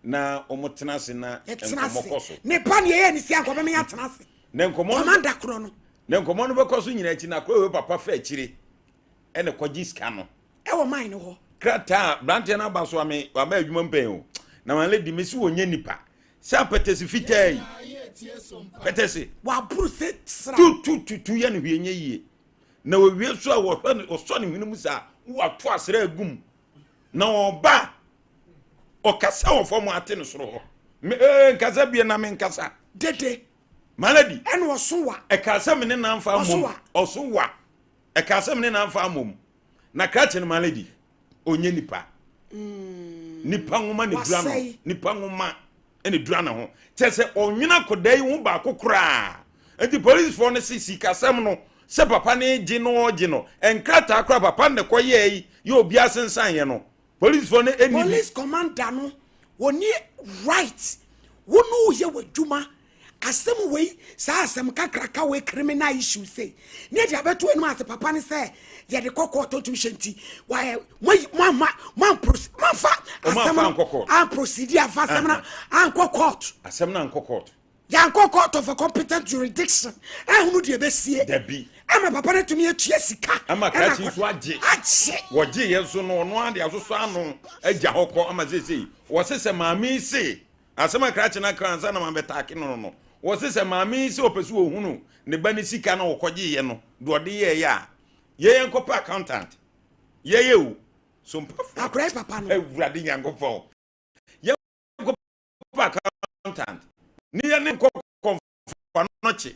na ɔmo tena ase na yɛtena nkɔmɔ kɔ so ase nipa ne yɛyɛ ne si ankɔbɛma yɛatena ase na nkɔmɔ no commander korɔ no na nkɔmɔ no bɛkɔ so nyinaa akyi na akwaraa wei papa fɛ akyire ɛna kɔgye sika no ɛwɔ man no hɔ krataa aberanteɛ no aba so ame waba adwuma mpɛn o na wɔn lady mesi wɔnyɛ nipa sɛ apɛtɛsi fitaa yi pɛtɛsi waboro sɛ sra tutututu yɛ no hwee nyɛ yie na owie so a wɔhwɛ no ɔsɔ ne hwene mu saa wato asra agum na ɔba ɔkasa wɔ fam ate no soro hɔ me ee nkasa bie na me nkasa dede maladi ɛna ɔso wa ɛka sɛ me ne nanfa Ɔso mmom wa. ɔso wa ɛka sɛ me ne nanfa mmom na krakye no maladi ɔnyɛ nipa nipa nwoma ne dura no Wasɛe. nipa nwoma ɛna dura ne ho. Kyerɛ sɛ ɔnwene akɔdaa yi ho baako koraa. Nti polisifoɔ no se sikasɛm no sɛ papa no gye no ɔgye no nkrataa koraa papa no na ɛkɔyɛɛ yi yɛ obiara sensan yɛ no. Polisifoɔ no ɛni bi. Police commander no wɔni right wo ne woyɛ w'adwuma asɛm wei saa asɛm kakraka wei criminal issue sei ne yɛde abɛto anim ase papa ne sɛ yɛde kɔ court ɔtumi hyɛ nti wayɛ moama moamfa asɛm no amprosidi amfa asɛm no ankɔ court asɛm no ankɔ court yɛankɔ court of a competent jurisdiction ahunu deɛ ɛbɛsie dabi ama papa no atumi atua sika ama krakye nso agye agye wɔgye yɛ nso no ɔno ade asosɔ ano agya hɔ kɔ ama seesei wɔse sɛ maame se Asɛm a krakye no aka ansa na mabɛtaake no no no, wɔse sɛ maame yi sɛ ɔpɛ sɛ ɔhunu ne ba no sika na ɔkɔgyeeɛ no, deɛ ɔde yɛeɛ a, yɛyɛ nkɔpɛ accountant. Yɛyɛ o, so mpafoɔ. Akora yi papa no. Awurade Nyankopɔn. Yɛnkɔpɛ accountant. Ne yɛne nkɔ fa no kye.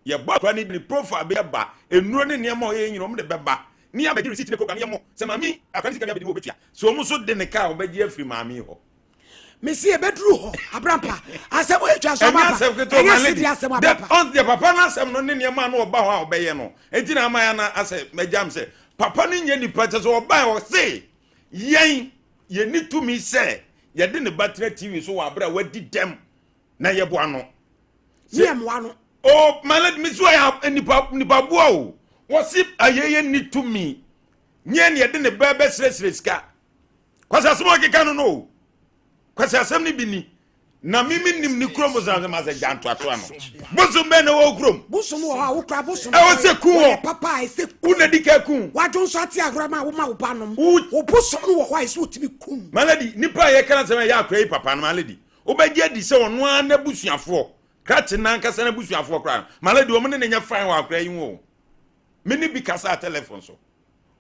Yɛbɔ akora no din, ne profile bɛyɛ ba, nnuro ne nneɛma a ɔyɛ nyina wɔn de bɛba. Ne yɛabɛgye receipt ne program yɛmmɔ. Sɛ maame yi akora no sika bi abɛdi hɔ ɔbɛtua. So wɔn nso de ne kaa a wɔbɛgye afiri maame yi hɔ. Mesi yɛbɛduru hɔ abrampa asɛm yɛ twa so Ɛnyɛ asɛm ketewa ɛnyɛ my lady. sidi asɛm The abrampa. ɔn deɛ papa no asɛm no ne nneɛma a na ɔba hɔ a ɔbɛyɛ no enti na ama yɛ na asɛ mɛgyam sɛ papa no nyɛ nipa kyɛ sɛ ɔbae ɔse yɛn yɛnni tumi sɛ yɛde ne ba tena TV so wɔ abere a wadi dɛm na yɛboa no. Ne yɛ mmoa no. O my lady mi so yɛ nipa nipa boa o. Wɔsi ayɛyɛ ni tumi. Nyɛ ne yɛde ne bɛɛ bɛsrɛsrɛ sika. Kwasi asɛm a ɔkeka no no o. Kwasi asɛm no bi ni. Na mi mi nim ne kurom bosom asɛm asɛ gya ntoatoa no. Bosom bɛn na ɛwɔ kurom. Bosom wɔ hɔ a wokura bosom. Ɛwɔ sɛ kun wɔ. Papa a ɛsɛ kun. Wona di ka kun. Wadwo nso ate ahora ma woma wo ba nom. Wo bosom no wɔ hɔ a ɛsɛ wotumi kun. My lady nipa a yɛka no asɛm a ɛyɛ akora yi papa no my lady. Wobɛgye adi sɛ ɔno ara n'abusuafoɔ, krakye no ankasa n'abusuafoɔ koraa no, Malady, wɔn ne no nyɛ fine wɔ akora yi ho o. Me ne bi kasaa telefon so.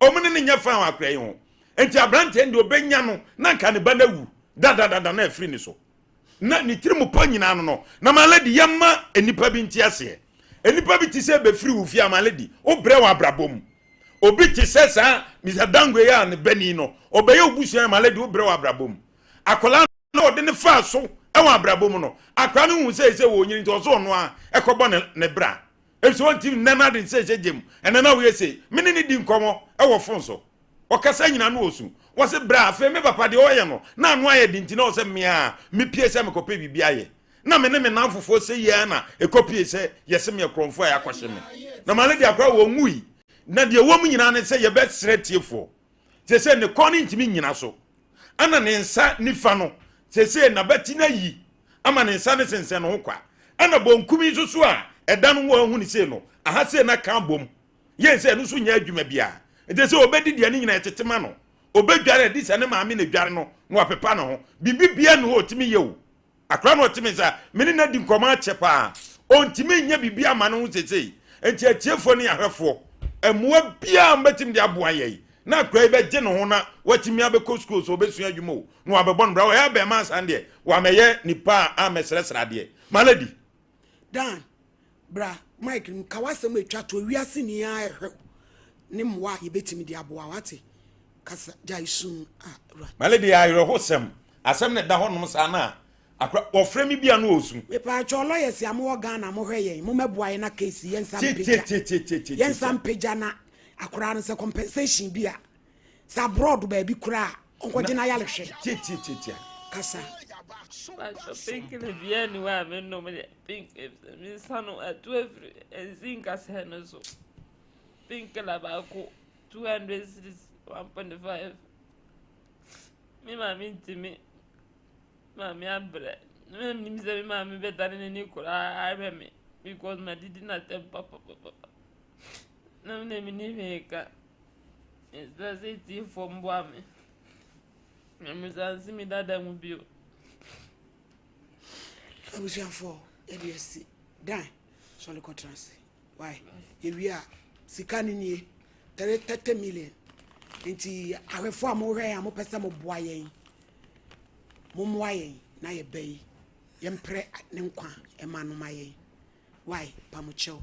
Wɔn ne no nyɛ fine wɔ akora yi ho. Nti aberanteɛ no deɛ ɔbɛnya no na nka ne ba no awu dadadada na afiri ne so. Na ne tiri mu pɔ nyinaa no no. Na Malady, yɛmma nnipa bi nte aseɛ. Nnipa bi te sɛ bɛfiri wo fie a, Malady, wobrɛ wɔ abrabɔ mu. Obi te sɛ saa Mr. Dangwe yi a ne bani no, ɔbɛyɛ wo busua a, Malady, wobrɛ wɔ abrabɔ mu. Akwadaa no a ɔde no faa so wɔ abrabɔ mu no, akwadaa no hu sɛ sɛ wɔnyini nti ɔsɛ ɔno a ɛkɔbɔ ne ne bra. Efisɛ ɔntumi nnɛ no ade nsɛ hyɛ gya mu. Ɛnɛ na woyɛ sei. Me ne no di nkɔmmɔ wɔ fon so. Ɔkasa nyinaa no ɔsu. Wɔse bra afei me papa deɛ ɔyɛ no na ano ayɛ den nti na ɔsɛ me a mepie sɛ mekɔpɛ biribi ayɛ. Na me ne me nnamfofoɔ sɛ yi ara na ɛkɔpie sɛ yɛse meyɛ korɔmfoɔ a yɛakɔhye me. Na male deɛ akwadaa wɔnwui. Na deɛ ɛwɔ mu nyinaa ne sɛ yɛbɛsrɛ tiefoɔ. Seesei ne kɔn no ntumi nnyina so, ɛna ne nsa nifa no, seesei n'abati no ayi ama ne nsa no sensɛn ne ho kwa. Ɛna bonkum yi nso so a ɛda no ho a ahu no sei no, aha sei na ka abom. Yɛn sɛ ɛno nso nyɛ adwuma biara. Nti sɛ ɔbɛdi deɛ ne nyinaa ɛtete ma no. Ɔbɛdware adi sɛ ne maame na dware no na wapepa ne ho. Biribi biara nni hɔ a ɔtumi yɛ o. Akora no ɔte me nsa, me ne no adi nkɔmmɔ akyɛ paa. Ɔntumi nyɛ biribi ama ne ho seesei. Enti atiefoɔ ne ahwɛfoɔ, mmoa biara a mobɛtumi de aboa yɛn na akora yi bɛgye ne ho na watumi abɛkɔ sukuu sɛ ɔbɛsua adwuma o, na wabɛbɔ no bra. Ɔyɛ abɛɛmaa saa deɛ, wammɛyɛ nipa a ammɛsrɛsrɛ adeɛ. My lady. Dan, bra, Mike, nka w'asɛm a ɛtwa toɔ, wiase nyinaa ɛhwɛ wo ne mmoa a yɛbɛtumi de aboa wo, wate? Kasa, gyae su, ah, Awurade. My lady, awerɛhosɛm, asɛm na ɛda hɔnom saa na akora, wɔfrɛ me bi a na ɔresu. Mepaakyɛw lawyers a mowɔ Ghana mohwɛ yɛn, mommɛboa yɛn na case yi yɛnsa mpagya, yɛnsa mpagya na akora no sɛ compensation bi a, sɛ abroad baabi koraa a, ɔnkɔgye n'ayarehwɛ. Tietietie. Kasa. Pakyɛ painkiller biara nni hɔ a menom deɛ pink me nsa no atu afiri nsi nkasɛɛ no so painkiller baako 200 cedis 1.5 me maame ntumi maame abrɛ menim sɛ me maame bɛdane n'ani koraa ahwɛ me because madidi n'atɛm papapapa na me na menni hwee ka mesrɛ sɛ tiefoɔ mboa me na mesan nsi me dada mu bio abusuafoɔ yɛde asi dan sɔre kɔtena ase Why? Yɛwie a, sika no nie, 30 million. Nti ahwɛfoɔ a mohwɛ yɛn a mopɛ sɛ moboa yɛn, mommoa yɛn na yɛba yi, yɛmprɛ ne nkwa ɛma no ma yɛn. Why? Pamokyɛw.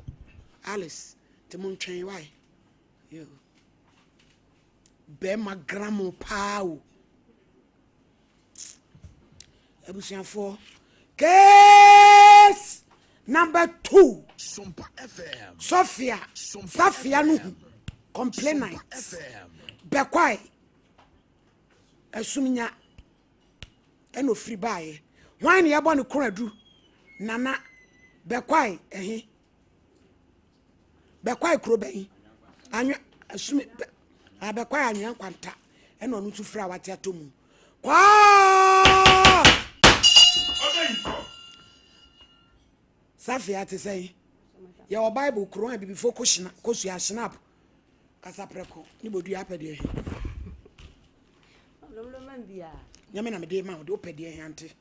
Alice, nti montwɛn why? Yo. Bɛrima gramo paa o. Abusuafoɔ, Case number 2. Sophia, Safia Nuhu, complainant. Bɛkwae, Asumnya, ɛna ofiri baeɛ. Hwan ne yɛbɔ ne koradu? Nana, Bɛkwae, ɛhe? Bɛkwae kuro bɛn? Anwe, Asumi, bɛ, abɛkwae Anwea Nkwanta, ɛna ɔno nso firi a wate atɔ mu. Kwaa! Safia te sɛn? Yɛwɔ Bible kuro a bibifo kosua shinap kasaprɛko ne bodua apɛ deɛ he. Nyame na mede ma wo de wopɛ deɛ he ante.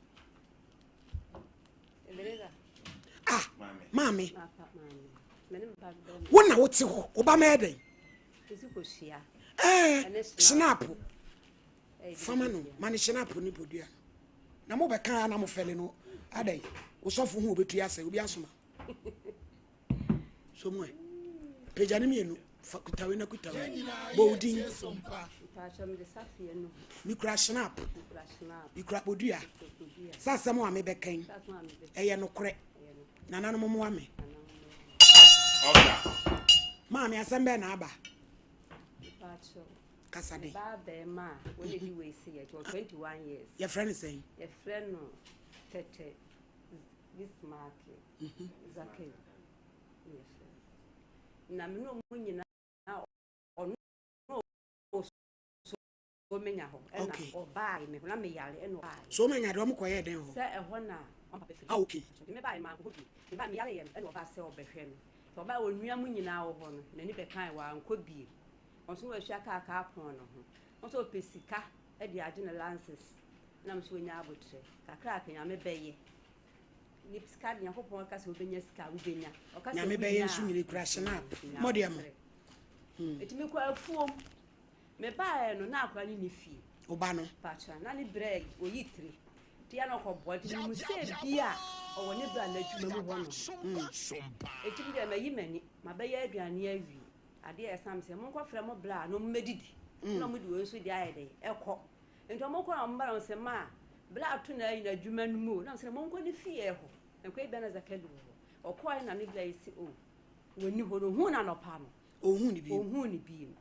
Ah, maame. Wo na wote hɔ, wo ba mɛyɛ dɛn? Ɛɛ, shinap. Fama no, ma no shinap ne bodua no. Na mobɛka a na mofɛle no adɛn? Wosɔfo ho obetu asɛ, obi asoma. So mu ɛ. Pagya ne mmienu, fa kutawe na kutawe. Bɔ wo din. Mekura shinap. Mekura bodua. Sɛ asɛm a mebɛka yi, ɛyɛ nokorɛ. Nananom mmoa me. Maame, asɛm bɛɛ na aba. Kasa de. Ba bɛrima a wɔne di wei si yɛ 21 years. Yɛfrɛ no sɛn? Yɛfrɛ no Tɛtɛ Bismarck Zakari. Yɛfrɛ no. Na me ne ɔmo nyinaa ɔno so menya hɔ ɛna ɔbaa me hɔ na meyare ɛna ɔbaa. So menya deɛ ɔmo kɔyɛɛ dɛn hɔ? Sɛ ɛhɔ na ɔmo papa firi. Ah okay. Nti me baa maa nkɔ bi. Me baa meyare yɛ no ɛna ɔbaa sɛ ɔbɛhwɛ me. Nti ɔbaa onua mu nyinaa wɔ hɔ no n'ani bɛkae wankɔ bie. Ɔno nso wasua kaa kaa pɔn no ho. Ɔno nso ɔpɛ sika de agye ne lances. Ɛna me nso ɔnya abotrɛ. Kakra aka Nyame bɛyɛ. Ne sika de Nyankopɔn ka sɛ wobɛnya sika a wobɛnya. Ɔka sɛ Nyame bɛyɛ nso nyina kura snap. Mo deɛ mo. Nti mekɔ afuom. Mebaeɛ no na akora ne ne fie. Woba no. Patra na ne brɛ oyi tiri. Nti ya na ɔkɔbɔ nti mehu sɛ bi a ɔwɔ ne brɛ n'adwuma mu hɔ no. Nti me deɛ mayi m'ani mabɛyɛ aduane awie. Adeɛ a ɛsan me sɛ monkɔfrɛ mo bra na ɔmmɛdidi. Na ɔmo de wei nso deɛ ayɛ dɛ ɛkɔ. Nti ɔmo kɔ na ɔmo ba na ɔmo sɛ maa bra ato na ayi n'adwuma no mu o. Na ɔmo sɛ monkɔ ne fie hɔ. Nkɔ ebia na Zakali wɔ hɔ. Ɔkɔɛ na ne bra yi sɛ o wɔnni hɔ no ohuu no anɔpa no. Ohuu ne biem. Ohuu ne biem.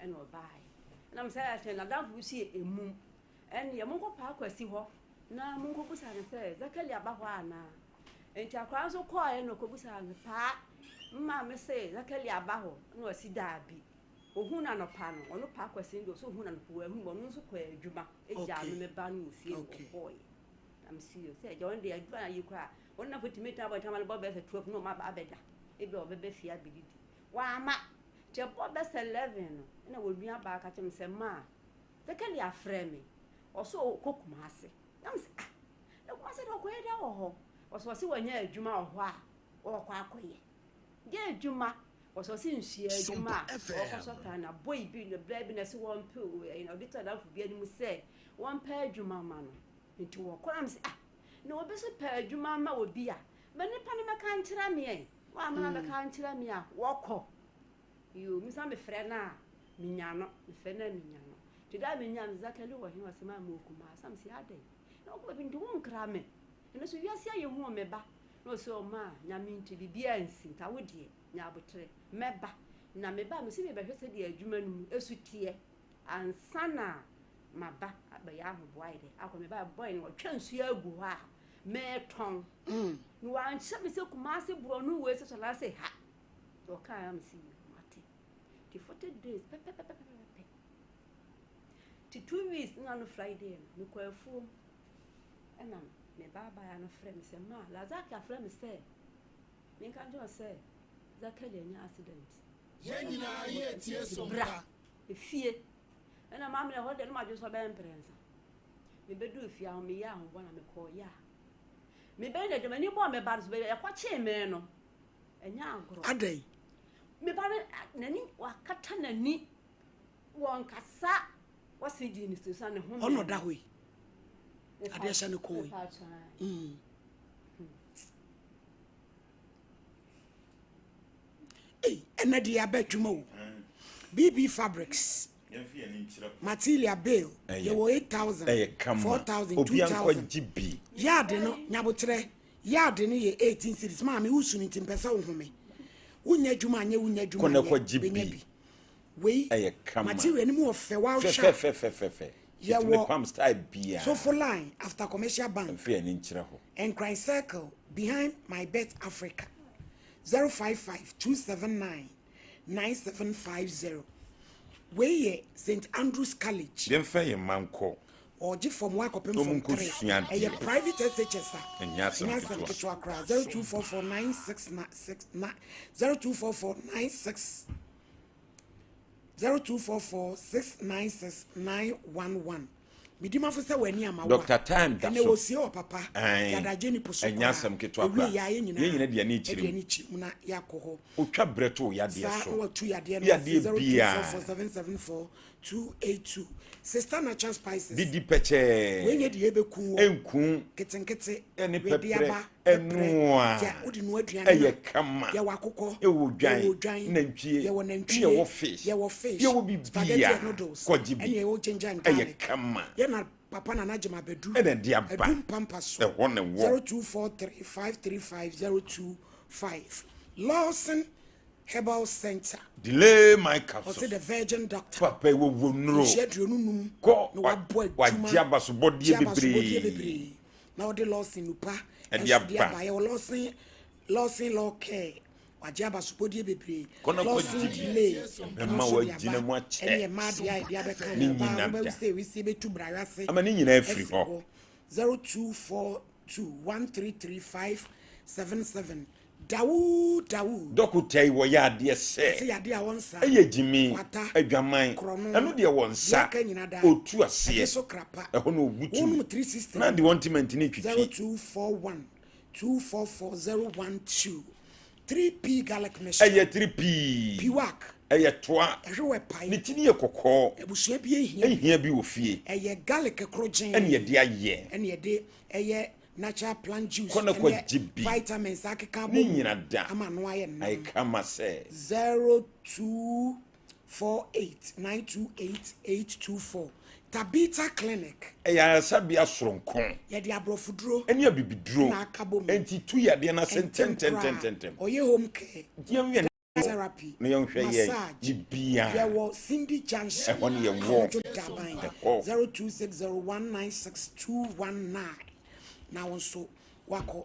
Ɛna ɔbaeɛ. Ɛna mo sɛ ɛkyɛ n'adamfo bi si emum. Ɛnneɛ monkɔ Paa Kwasi hɔ na monkɔbusa no sɛ Zakali aba hɔ anaa. Nti akwadaa nso kɔɔɛ na ɔkɔbusa no paa mma me se Zakali aba hɔ na ɔsi daabi. Ohuu no anɔpa no, ɔno Paa Kwasi no deɛ ɔsɛ ohuu no anɔpa wahu ɔno nso kɔɔ adwuma egyaa no me ba no wɔ fie na ɔkɔɔɛ. Na me si sɛ agya ɔno deɛ adwuma na yi koraa ɔno na tumi tena abɔnten ama no bɔ bɛyɛ sɛ 12 na ɔma aba abɛda. Ebi a ɔbɛba fie abɛdidi. Wamma. Nti ɛbɔɔ bɛyɛ sɛ 11 no ɛna wɔn nua baa ka kyerɛ me sɛ maa Zakali afrɛ me ɔsɛ ɔkɔ Kumasi. Na me sɛ ah na Kumasi deɛ ɔkɔyɛ dɛ wɔ hɔ. Ɔsɛ ɔsɛ wɔnyɛ adwuma wɔ hɔ a ɔkɔ akɔyɛ. Yɛ adwuma ɔsɛ ɔsɛ nsua adwuma a ɔkɔsɔ kan na boy bi na bla bi na sɛ wɔmpɛ ɛyɛ ɔde to adamfo bi anim sɛ wɔmpɛ adwuma ma no. Nti wɔkɔ na me sɛ ah na obi so pɛ adwuma ma obi a ma nipa no mɛka nkyerɛ me ɛ. Wɔn a mɛka nkyerɛ me a wɔkɔ. Yoo me san mefrɛ no a menya no mefrɛ no a menya no. Nti da a menya no Zakali wɔ he ɔsɛ maa mewɔ Kumasi. Na mesɛ adɛn? Na ɔkɔ baabi nti wonkra me. Ɛno so wiase ayɛ hu o me ba. Na ɔsɛ ɔma a Nyame nti biribiara nsi nti awo deɛ nya aboterɛ mɛba. Na meba a mese mebɛhwɛ sɛdeɛ adwuma no mu ɛsu teɛ ansa na maba abɛyɛ ahoboa ayɛ dɛ akɔ. Meba a boy no ɔtwa nsuo agu hɔ a mɛtɔn. Na wankyerɛ me sɛ Kumasi borɔno wei sɛ so anaasɛ ha. Nti ɔkaa na mese yoo mate. Nti 40 days pɛpɛpɛpɛpɛ. Nti 2 weeks na no Friday no mekɔ afuom ɛna me baabaya no frɛ me sɛ ma Lazaki afrɛ me sɛ menka nkyerɛ wo sɛ Zakari anya accident. Yɛn nyinaa yɛ tie so Bra mpa. efie ɛna maame na ɛhɔ deɛ no madwene sɛ ɔbɛyɛ mprɛnsa. Mebɛduu fie a meyɛ ahoboa na mekɔɔ yɛ a mebɛyɛ na m'ani bɔɔ me ba no so baabi a yɛkɔkyee me no ɛnyɛ agorɔ. Adɛn? Me ba no n'ani wakata n'ani wɔnkasa wɔsi di ne so ne ho. Ɔno ɔda hɔ yi. Adeɛ hyɛ ne kɔn yi. Ei, ɛnɛ deɛ aba adwuma o. BB Fabrics. Matilia Bill. Yɛwɔ 8,000, ɛyɛ kama 4,000, obi 2,000. ankɔgye bi. Yard no, nyaboterɛ, yard no yɛ 18 cedis. Maame, wosu no nti mpɛ sɛ wohome. Wonya adwuma anyɛ, wonya adwuma Kɔ na anyɛ, kɔgye bɛnya bi. bi. Wei, Ɛyɛ kama. material no mu ɔfɛ, woahwɛ a, Fɛfɛfɛfɛfɛ. Yɛwɔ Yɛtumi pam style biara. Sofo line after commercial bank. Mfe ani nkyerɛ hɔ. Nkran circle behind my bet Africa. 055 279 9750. Wei yɛ St Andrews College. Yɛmfa yɛn mma nkɔ. Ɔgye fam one kɔpem Na wɔn fam nkɔ three. sua adeɛ. Ɛyɛ private SHS a. Ɛnyɛ asɛm Ɛnyɛ asɛm ketewa. ketewa koraa. 0244 96 6 9 0244 96 0244 696 911. Midimafo sɛ w'ani ama wo a. Dr. Time da Ɛnɛ so. wɔsie wɔ papa. Ae. Yɛadagye nipo so Ɛnyɛ koraa. asɛm ketewa Ewie koraa. yɛ a yɛn nyinaa Yɛn nyinaa de ani kyerɛ ɛde mu. ani kyerɛ mu na yɛakɔ hɔ. Otwa brɛ to wo yadeɛ Saa so. na watu yadeɛ no Yadeɛ ase biara. 0244 774 282. Sister Natural Spices. Didi pɛkyɛɛ. Wei nyɛ deɛ ɛbɛku wo. Ɛnku. Ketenkete. Ɛne wedeaba, pɛprɛ. pɛprɛ. Ɛnoa. Tia, wode noa aduane Ɛyɛ no a, kama. Yɛwɔ akokɔ. Yɛwɔ dwan. Yɛwɔ dwan. Nantwie. Yɛwɔ nantwie. Yɛwɔ fish. Yɛwɔ fish. Yɛwɔ Spaghetti biribiara. and noodles. Kɔgye bi. Ɛne yɛwɔ ginger and Ɛyɛ garlic. kama. Yɛna papa nana gyema bɛdu. Ɛna ɛde aba. Ɛdu mpampa so. Ɛhɔ na ɛwɔ. 0243 535 025. Lawson Herbal Center. Delay my Ɔse capsules. the Virgin Doctor. Papa ɛwɔ wɔ nnuro. Nhyia 25. Kɔ Na wabɔ adwuma. wagye abasobɔdeɛ Gye abasobɔdeɛ bebree. bebree. Na ɔde Lawson nupa. Ɛde ɛnso de aba. aba. Yɛwɔ Lawson Lawson Law Care. Wagye abasobɔdeɛ bebree. Kɔ na kɔ Lawson gye bi. Delay. Ɛbɛma Ɛno nso de woagyina aba. mu akyɛ. Ɛne ɛma adeɛ a yɛde abɛka Ne ho. Ɔbaa nyina wobɛwu da. sɛ ewisie bɛtu brayɛ ase. Ama ne nyinaa afiri Asi hɔ. 0242 133 577. Dawu Dawu. Dɔkota yi wɔyɛ adeɛ Sɛ sɛ. yadeɛ a wɔnsa. Ɛyɛ gyimi. Kwata. Adwaman. Korɔno. Ɛno deɛ wɔ nsa. Deɛ aka nyina da. Otu aseɛ. Ɛgye so krapa. Ɛhɔ na obutu. Wonom 360. Na de wɔn ntoma ntini twitwi. 0241 244 012 3P garlic mixture. Ɛyɛ tiri pii. Piwak. Ɛyɛ toa. Ɛhwɛ wɔ pae. Ne ti ni yɛ kɔkɔɔ. Abusua bi ehia. Ehia bi wɔ fie. Ɛyɛ garlic koro gyen. Ɛne yɛde ayɛ. Ɛne yɛde ɛyɛ natural plant juice. Kɔ na ɛne kɔ gye bi. Vitamins akeka Ne abɔ mu. nyina da. Ama ano ayɛ nam. Ayɛ kama sɛ. 0248 928 824 Tabita Clinic. Ɛyɛ ayaresabea soronko. Yɛde aborɔfoduro. Ɛne abibiduro. Na aka bɔ mu. Enti tu yadeɛ no ase Ntɛm koraa. ntɛntɛntɛntɛm. Ɔyɛ home care. Yɛnwɛn Therapy. na yɛnhwɛ yɛn Massage. biribiara. Yɛwɔ Cindy Junction. Ɛhɔ ne yɛwɔ. Anadwo Daban. Ɛhɔ. 0260196219. Na wo nso wakɔ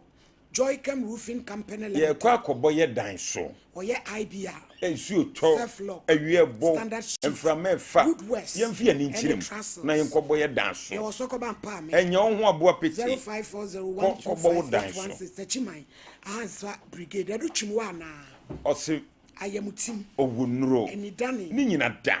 Joycam Roofing Company Limited. Yɛkɔ akɔbɔ yɛ dan so. Ɔyɛ IBR. Nsuo tɔ, Self-lock. awia bɔ, Standard sheet. mframa ɛfa. Wood West. Yɛmfa yɛn ani Ɛne nkyerɛ mu trestles. na yɛnkɔbɔ yɛ dan so. Yɛwɔ Sɔkɔba Mpaame. Ɛnyɛ wo ho aboa pete. 0540 Kɔ kɔbɔ wo dan so. 125 Techiman. Ahansa Brigade. Ɛdo twim wɔ anaa? Ɔse Ayɛmutim. ɔwɔ nnuro. Ɛnidane. Ne nyina da.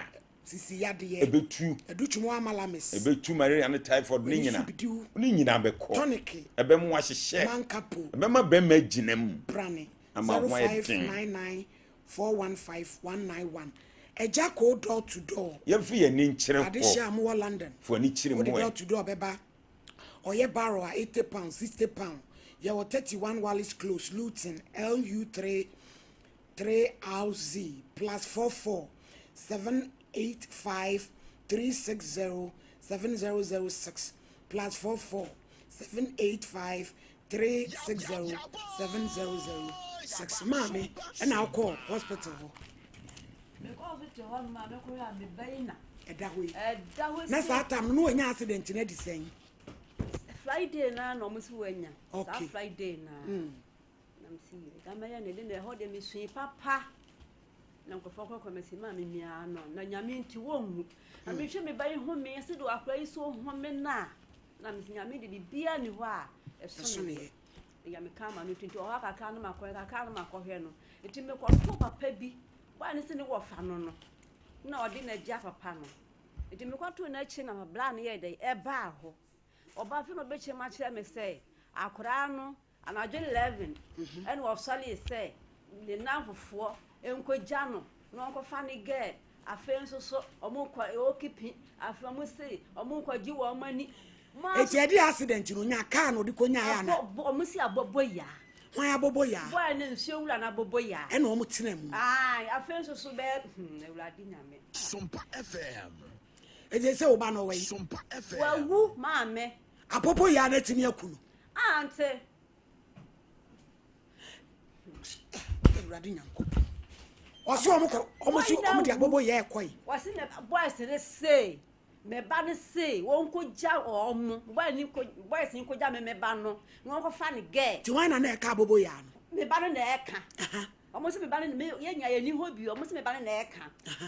Sisi yadeɛ. Ɛbɛtu. Ɛdo twim wɔ amalamis. Ɛbɛtu malaria ne typhoid ne W'ani nyina. so bidiw. Ne nyinaa bɛkɔ. Tonic. Ɛbɛma wahyehyɛ. Mankapo. Ɛbɛma bɛrima agyina mu. Brane. Ama ho ayɛ den. 0599 415 191. Ɛgya koo door to door. Yɛmfa yɛn ani nkyerɛ Adehyɛ hɔ. a mowɔ London. Fo ani kyerɛ Wode mu door ɛ. to door bɛba. Ɔyɛ barrel a 80 pound, 60 pound. Yɛwɔ 31 Wallis Close, Luton, LU3 3RZ plus 44 785 360 7006 plus 44 785 360 7006. Maame, ɛna wokɔ hospital hɔ. Mekɔ hospital hɔ nom a mekɔhwɛ a meba yi na. Ɛda hɔ yi. Ɛda hɔ Na si- saa tam no na wanya accident no adi sɛn? Friday na na ɔmo si wanya. Saa Okay. Friday na. Na mesi yɛ dama yɛ ne de na ɛhɔ de mesui papa. Na nkurɔfoɔ kɔkɔ mesi maa me mia no na nyame nti wɔnwu. Na mehwɛ me ba yi home sɛ de akora yi so home na. Na mesi nyame de biribiara ni hɔ a ɛso Ɛso ne ne yɛ. Nyame ka ma no nti ɔhɔ kakra no makɔhwɛ kakra no makɔhwɛ no. Nti mekɔto papa bi. Baa ne sɛ ne wɔfa no no. Na ɔde n'agya papa no. Nti mekɔtoo n'akyi na bra no yɛ dɛ ɛbaa hɔ. Ɔbaa fi na ɔbɛkyerɛ mu akyerɛ me sɛ akoraa no anadwo 11 ɛna ɔsɔre sɛ ne namfofoɔ nkɔgya no na ɔnkɔfa ne gɛɛ afei nso so ɔmo nkɔ ɔkipi afei ɔmo se ɔmo nkɔgye wɔn ani. Eti ɛde accident no nya kaa na ɔde kɔ nyaeɛ ana? Ɔmo si abɔbɔ yaa. Hwan abɔbɔ yaa? Bɔɔ ne nsuo wura na abɔbɔ yaa. Ɛna ɔmo tena mu. Ayi afei nso so bɛɛ Awurade Nyame. Sompa FM. Eti sɛ ɔba na ɔwɔ yi. Sompa FM. Wawu maame. Abɔbɔ yaa na etimi aku no. Ante. Awurade Nyankopɔn. Ɔse ɔmo kɔ ɔmo se ɔmo de abobo yɛ ɛkɔ yi. Ɔse ne boys ne se me ba no se wɔn kɔ gya ɔmo boy ne kɔ boys ne kɔ gya me me ba no na wɔn kɔ fa ne girl. Ti wɔn na na ɛka abobo yɛ ano. Me ba no na ɛka. Ɔmo se me ba no me yɛ nya yɛ ni hɔ bi ɔmo se me ba no na ɛka.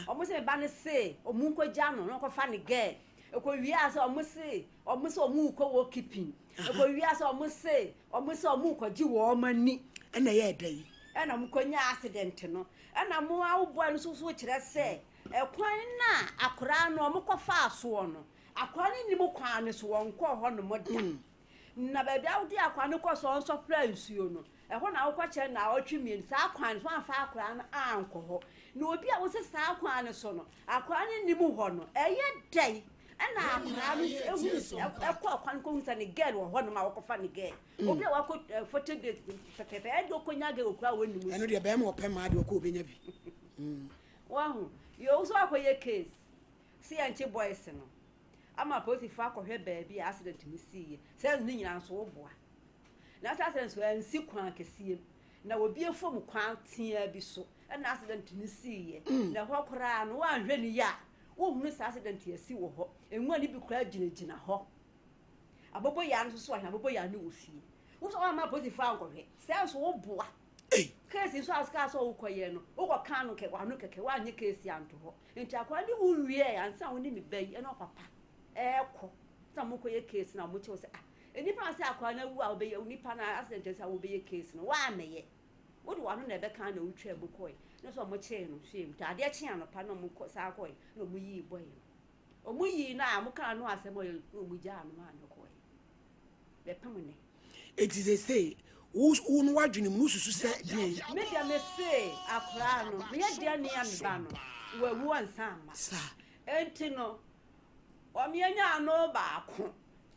Ɔmo se me ba no se ɔmo nkɔ gya no na wɔn kɔ fa ne girl. Ɛkɔ wie a sɛ ɔmo se ɔmo se ɔmo kɔ wɔ keeping. Ɛkɔ wie a sɛ ɔmo se ɔmo se ɔmo kɔ gye wɔn ani. Ɛna ɛyɛɛ dɛn? Ɛna ɔmo kɔ nya accident no. Ɛna mo a wo boy no nso so kyerɛ sɛ ɛkwan no a akoraa no ɔmo kɔ faa soɔ no, akoraa no nnim kwan no so, wɔnkɔɔ hɔ nom da. Na baabi a wode akoraa no kɔ sɛ ɔnsɔpra nsuo no, Ɛhɔ na wokɔkyɛ nnawɔtwe mmienu. Saa kwan no so, woamfa akwadaa no ankɔ hɔ. Na obi a wose saa kwan no so no, akwadaa no nnim hɔ no, ɛyɛ dɛn na akwadaa no hunu sɛ, ɛkɔ kwan no kɔhu sɛ ne girl wɔ hɔnom a wɔkɔfa ne girl? Obi a wakɔ 40 days pɛpɛpɛ, ɛde ɔkɔnya girl wɔ kura a wɔnnim so. Ɛno deɛ bɛrima ɔpɛ mmaa deɛ ɔkɔ ɔbɛnya bi. Wahu? Yɛ wo so akɔyɛ case sɛ yɛnkye boys no ama apolisifoɔ akɔhwɛ baabi a accident no siiɛ. Sɛ ne nyinaa nso woboa. Na accident nso ansi kwan kɛseɛ mu, na obi fam kwan teaa bi so ɛna accident no siiɛ. Mm. Na ɛhɔ koraa no woanhwɛ no yie a, wohunu sɛ accident asi wɔ hɔ. Nwura no bi koraa gyinagyina hɔ. Aboboyaa no nso so ahwɛ aboboyaa no wɔ fie. Wo sɛ woamma apolisifoɔ ankɔhwɛ, sɛ nso woboa. Keesi nso a kaa sɛ wokɔyɛ no, wokɔkaa no kɛ wano kɛkɛ, woanyɛ keesi anto hɔ. Nti akwadaa no wu wieɛ ansa wo ne me ba yi ɛne ɔpapa ɛɛkɔ sɛ mokɔyɛ keesi na wɔkyɛ wo sɛ ah Nnipa a sɛ akwadaa no awu a wobɛyɛ nipa no accident sɛ wobɛyɛ case no woammɛyɛ wode w'ano na ɛbɛka na wotwaa mu kɔe na sɛ ɔmo kyee no hwee mu nti adeɛ kyee anɔpa na ɔmo kɔ saa kɔe na ɔmo yii bɔe no ɔmo yii no a ɔmo kaa no asɛm ɔyɛ na ɔmo gyaa no maa no kɔe bɛpem nnɛ. Eti sesei wo wo no w'adwene mu no wosusu sɛ deɛn? Me deɛ me se akwadaa no meyɛ deɛ nea me ba no wawu ɔnsan mma Saa. enti no wɔn yɛnya ano baako.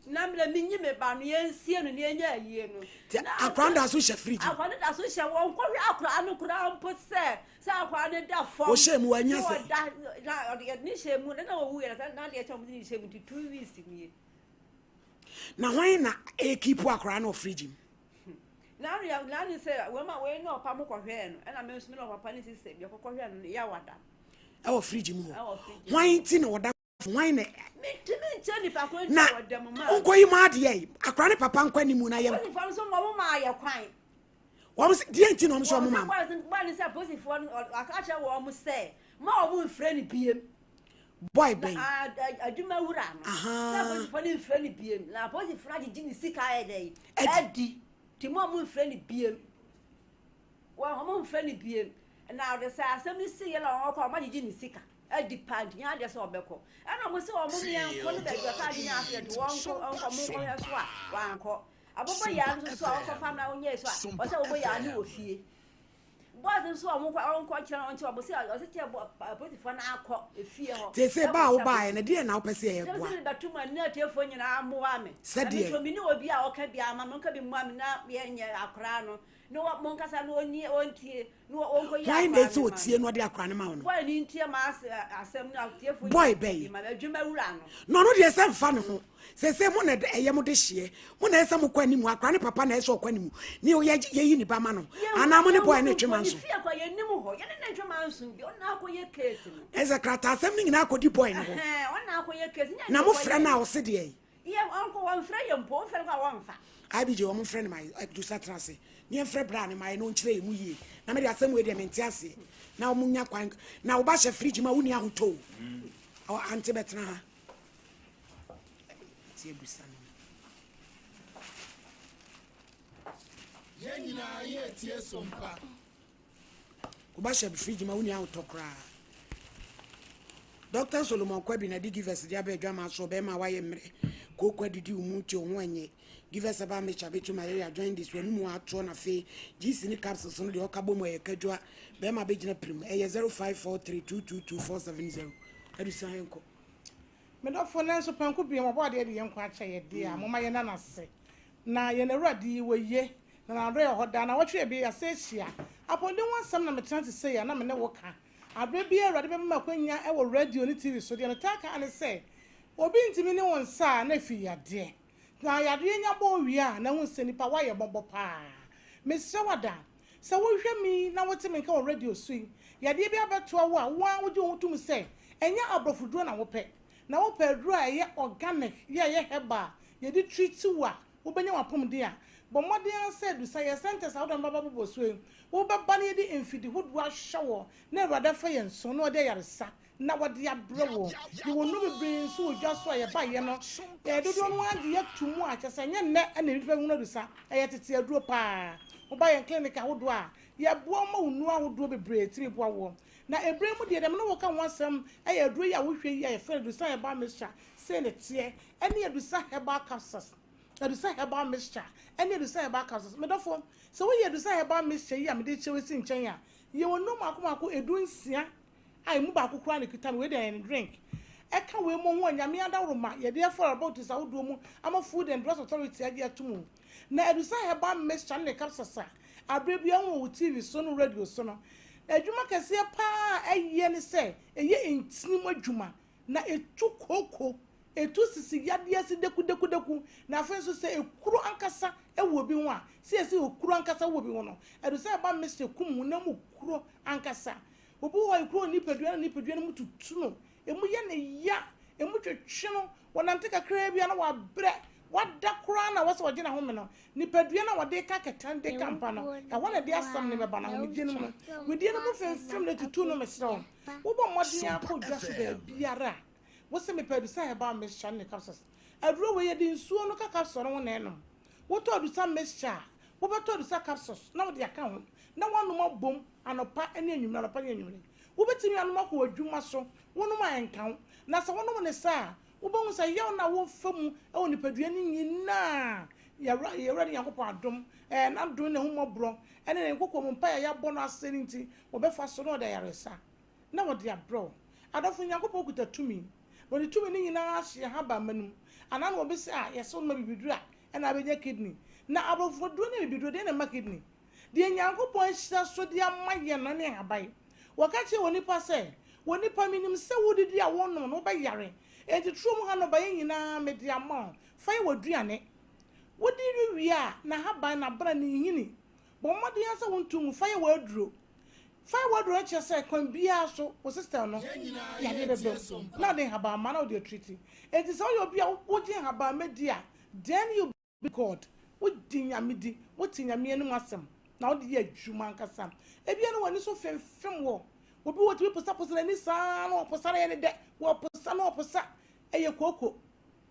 Na mmerɛ menyi me ba no, yɛnsie no na yɛnyɛ ayie no. Nti akwadaa no da so hyɛ fridge mu? Akwadaa no da so hyɛ, wɔnkɔhwɛ akwadaa no koraa mpo sɛ, sɛ akwadaa no da fam. Wɔhyɛ mu wanya sɛ? Ɔda, na ɔde yɛde ne hyɛ mu, na na ɔwu yɛ, na adeɛ kyɛ wɔn de ne hyɛ mu nti 2 weeks nie. Na hwan na ɛrekipu akwadaa no wɔ fridge mu? Na ano yɛ, na ano sɛ wɔn a wɔn ne ɔpa mo kɔhwɛɛ no, ɛna me nso me ne ɔpapa ne sisi yɛkɔkɔhwɛɛ no, yɛ wada. Ɛwɔ fridge mu hɔ. Hwan ti na ɔda Hwan na. Mentumi nkyerɛ nipa ko nti Na a wɔda mu maa. Nkɔyi mu adeɛ yi akora ne papa nkɔ anim na yɛn. Polisifoɔ no nso wɔn maa yɛ kwan. Wɔn sɛ deɛ nti na wɔn sɛ wɔn maa. Wɔn sɛ bɔɔl sɛ polisifoɔ no aka akyerɛ wɔn sɛ ma wɔn mfrɛ no biem. Boy bɛn. Na adwuma wura no. Sɛ polisifoɔ no mfrɛ no biem na polisifoɔ no agyegye ne sika ayɛ dɛ adi ti mo a mo mfrɛ no biem. Wɔn wɔn mfrɛ no biem na ɔde sɛ asɛm no si yɛ na wɔn kɔ wɔn agyegye ne sika. adi paa nti nyɛ adeɛ sɛ ɔbɛkɔ ɛna ɔmo sɛ ɔmo mmea nkɔ no baabi ɔkaa de nya accident wɔn nkɔ nkɔ ɔmo nkɔhwɛ so a wankɔ abobɔ yaa no so a ɔkɔ fam na ɔnyɛ so a ɔsɛ ɔbɔ yaa no wɔ fie boys nso a ɔmo kɔ ɔmo nkɔ kyerɛ ɔmo kyerɛ ɔmo sɛ ɔsɛ kyerɛ bɔ apolisifoɔ no akɔ efie hɔ. Sese ba a wobaeɛ no deɛ na wopɛ sɛ yɛboa. Sɛ bɛto mu a ne atiefoɔ nyinaa mmoa me. Sɛdeɛ. Na me ne obi a ɔka bi ama me nka bi mmoa me na yɛnyɛ akoraa no na mo nkasa na ɔnie ɔntie. Hwan na ese otie na ɔde akora no ma wo no? Boy bɛn? Na ɔno deɛ sɛ mfa ne ho. Sese mo na ɛyɛ mo de hyeɛ. Mo na ɛsɛ mo kɔ anim. Akora ne papa na ɛsɛ ɔkɔ anim. Ne yɛyi ne ba ma no. Anaa mo ne boy no twe manso. Ɛsɛ krataasɛm no nyinaa akɔdi boy no hɔ. Na mo frɛ no a ɔse deɛ. Yɛ ɔnkɔ wɔnfrɛ yɛ mpo wofrɛ no kɔ a wɔnfa. IBJ wɔn mfrɛ no ma Adusa tena ase ne yɛmfrɛ bra no ma yɛ na ɔnkyerɛ yɛ mu yie na mede asɛm wei deɛ mente aseɛ na wɔn nya kwan na woba hyɛ fridge mu a wonni ahotɔ o ante bɛtena ha nti Adusa no. Yɛn nyinaa yɛ tie sompa. Woba hyɛ fridge ma wonni ahotɔ koraa. Doctor Solomon Kwabi na de Givers de aba adwaman so ɔbɛrima a wayɛ mmerɛ kooko adidi wo mu nti wo ho ɛnyɛ Givers herbal mixture bɛtu malaria jaundice w'anum atoɔ na afei GC ne capsules no deɛ ɔka bɔ mu ɛyɛ kadwa bɛrima bɛgyina pirim ɛyɛ 0543222470 Adusa yɛnkɔ. Me dɔfo, nanso prɛnko bio, wabɔ adeɛ de yɛn nkwa akyɛ yɛ deɛ a, momma yɛnna no ase. Na yɛn Awurade yi, oye, na n'adɔeɛ wɔ hɔ daa. Nawɔtwe abien, yɛasan ahyia. Apɔmuden ho asɛm na metena ase sei a na me ne wo ka. Aberɛ biara Awurade bɛma me akwanya wɔ radio ne TV so, deɛ metaa ka ara ne sɛ, Obi ntumi ne wo nsa a na ɛfiri yadeɛ. Na yadeɛ nya bɔ wo wie a, na hu sɛ nipa woayɛ mmɔbɔ paa. Mesrɛ wo ada, sɛ wohwɛ me yi na wote me nka wɔ radio so yi, yadeɛ bi abɛtoa wo a, wo ara wogye wo ho tom sɛ ɛnyɛ aborɔfoduro na wopɛ. Na wopɛ aduro a ɛyɛ organic, yɛ a ɛyɛ herbal a yɛde treat wo a wobɛnya w'apɔmuden a, bɔ mmɔden ara sɛ adu sa yɛ centers ahodoɔ a mɛba bɛbobɔ so yi, wobɛba na yɛde mfidi hodoɔ ahyɛ wo na Awurade afa yɛn so na ɔde ayaresa na wɔde abrɛ wo. Yɛwɔ nnuro bebree nso wɔ dwa so a yɛbaeɛ no, dodoɔ no ara gye yɛto mu a kyerɛ sɛ ɛnyɛ nnɛ na nnipa hunu adusa, ɛyɛ tete aduro pa ara. Woba yɛn clinic ahodoɔ a, yɛboa wo ma wo nnuro ahodoɔ bebree tumi boa woɔ. Na ɛberɛ mu deɛ, deɛ me ne wo reka ho asɛm yɛ aduro yi a wohwɛ yi a yɛfrɛ no Adusa Herbal Mixture, sei na ɛteɛ, ɛne Adusa Herbal Capsules, Adusa Herbal Mixture, ɛne Adusa Herbal Capsules. Me dɔfo, sɛ woyɛ Adusa Herbal Mixture yi a mede rekyerɛ wo asi nkyɛn a, yɛwɔ nnuro mmaako mmaako 16 a emu baako koraa na ɛkita no, wei deɛ ɛyɛ ne drink. Ɛka wei mo ho a, Nyame adaworoma, yɛde afa laboratories ahodoɔ mu ama Food and Drugs Authority agye atom o. Na Adusa Herbal Mixture ne ne capsules a aberɛ biara wohu wɔ wo TV so ne wo radio so no, adwuma kɛseɛ pa ara a ɛyɛ ne sɛ ɛyɛ ntini mu adwuma na ɛtu kooko, ɛtu sisi yadeɛ ase dekudeku, na afei nso sɛ ekuro ankasa wɔ obi ho a, sɛ yɛse ekuro ankasa wɔ obi ho no, Adusa Herbal Mixture kum honam mu kuro ankasa. Obi wɔ hɔ a, ekuro wɔ ne nipadua na ne nipadua no mu tutu no, emu yɛ no ya, emu twetwe no, ɔnante kakraa bi a na wabrɛ, wada koraa na wɔsɛ ɔgye n'ahome no. Nipadua no a wɔde ka kɛtɛ de ka mpa no, ɛhɔ na ɛde asɛm no bɛba no, ahomegye no mu no. Wedeɛ no mu femfem na etutu no, mesrɛ wo, wobɔ mmɔden ara kɔ dwa so baabiara a, wose mepɛ adusa herbal mixture ne capsules. Aduro wei yɛde nsuo no ka capsule no ho na ɛnom. Wotɔ adusa mixture a, wobɛtɔ adusa capsules na wode aka ho na woanom abom anɔpa ne anwummere, anɔpa ne anwummere. Wobɛtumi anom akɔ w'adwuma so, wonom a ɛnka wo. Na sɛ wonom no saa a, wobɛhu sɛ yaw no a worefa mu wɔ nipadua no nyinaa, yɛn Awurade Nyankopɔn adom, ɛɛ, n'adom ne n'ahummɔborɔ, ne ne nkokoam mpaeɛ a yɛabɔ no ase no nti, wɔbɛfa so na wɔde ayaresa na wɔde abrɛ wo. Adɔfo, Nyankopɔn kuta tumi, na ɔde tumi no nyinaa ahyɛ yɛn habamma no mu. Anaa na obi se a, yɛse wonoma bibiduro a, ɛna abɛnya kidney. Na aborɔfoduro ne bibiduro, deɛn na ɛma kidney? Deɛ Nyankopɔn ahyira so de ama yɛn no ne nhaban. Wɔka kyerɛɛ onipa sɛ, Onipa, menim sɛ wodidi a wonom no, wobɛyare. Enti turom ha nnɔbaeɛ nyinaa mede ama wo, fa yɛ w'aduane. Wodi rewie a, n'ahaban, n'abena, ne nhini, bɔ mmɔden ara sɛ wonto ngu, fa yɛ w'aduro. Fa yɛ w'aduro no kyerɛ sɛ kwan biara so wo system no yadeɛ bɛba mu, na wode nhabamma na wode atriti. Enti sɛ woyɛ obi a wogye nhabamma di a, then you. God, wogye Nyame di, wote Nyame anom asɛm, na wode yɛ adwuma ankasa. Ebia na w'ani so femfem wɔ obi wɔ tumi posaposa n'ani saa na ɔposa na ɛyɛ ne dɛ, wɔposa na ɔposa, ɛyɛ kooko.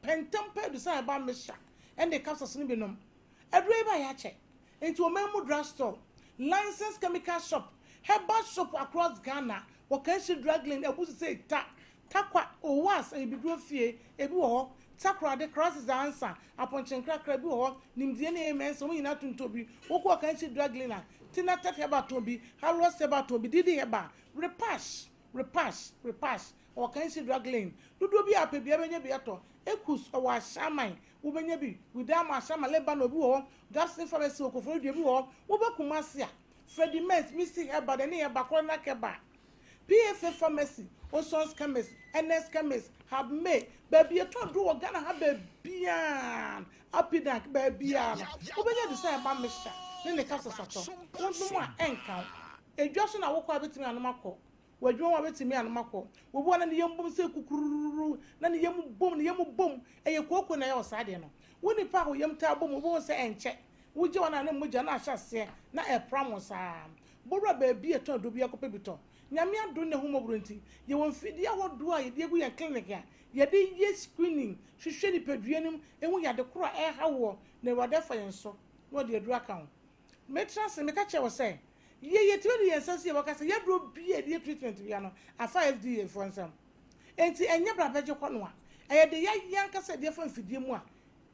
Pɛ ntɛm pɛ adu sɛ ɛba mmehya ɛne capsules no bi nom. Aduro yi baeɛ akyɛ, nti ɔman mu drug store, licensed chemical shop, herbal shop across Ghana, wɔkanhyi drug lane abu so sɛ ta, Tarkwa, Owas, Abibiduro fie, ebi wɔ hɔ, Takoradi, Crisis Ansa, Apɔnkye Nkrakra, ebi wɔ hɔ, Nimdeɛ ne Amen Nsa, wɔn nyinaa tontɔn bi, Wokɔ Ɔkanhyi Drug Lane, Tinatef Herbal tɔn bi, Halos Herbal tɔn bi, Didi Herbal, Repash, Repash, Repash, ɛwɔ Ɔkanhyi Drug Lane, dodoɔ bi a wopɛ biara wobɛnya bi atɔ, Ekus, ɛwɔ Ashaiman, wobɛnya bi, Widama, Ashaiman, Lebanon, ebi wɔ hɔ, Gabson Pharmacy wɔ Koforidua, ebi wɔ hɔ, woba Kumasi a, Freddie Mens, Misty Herbal, Dani Herbal, Coronac Herbal. PFA Pharmacy, Oson's Chemist, Ernest Chemist, Hub May, baabi yɛtɔn aduro wɔ Ghana ha baabiara, Apidank, baabiara no, wobɛnya bi sɛ ɛba mixture ne ne capsules atɔ. Wonom a, ɛnka wo. Edwa so na wokɔ a wobɛtumi anom akɔ. W'adwuma mu a wobɛtumi anom akɔ. Obi wɔ hɔ na ne yam bom sɛ kukurururu, na ne yam bom, ne yam bom. Ɛyɛ kooko na ɛyɛ wo saa adeɛ no. Wo nipa a wo yam taa bom, wobɛhu sɛ ɛnkyɛ. Wogye wɔn a na mogya no ahyɛ aseɛ na ɛrepram wo saa. Bɔwura baabi a yɛtɔn aduro biara kɔpɛ bi tɔ. Nyame adom ne n'ahummɔborɔ nti, yɛwɔ mfidie ahodoɔ a yɛde agu yɛn clinic a yɛde yɛ screening, hwehwɛ nipadua no mu, hu yade korɔ a ɛreha woɔ, na Awurade afa yɛn so na ɔde aduro aka ho. Metra ase meka kyerɛ wo sɛ, yie yɛtumi de yɛn nsa si yɛn bo ka sɛ yɛaduro biara a yɛde yɛ treatment biara no afa FDA foɔ nsam. Enti ɛnyɛ bra bɛgye kɔ noa. Ɛyɛ deɛ yɛayɛ ankasa de afa mfidie mu a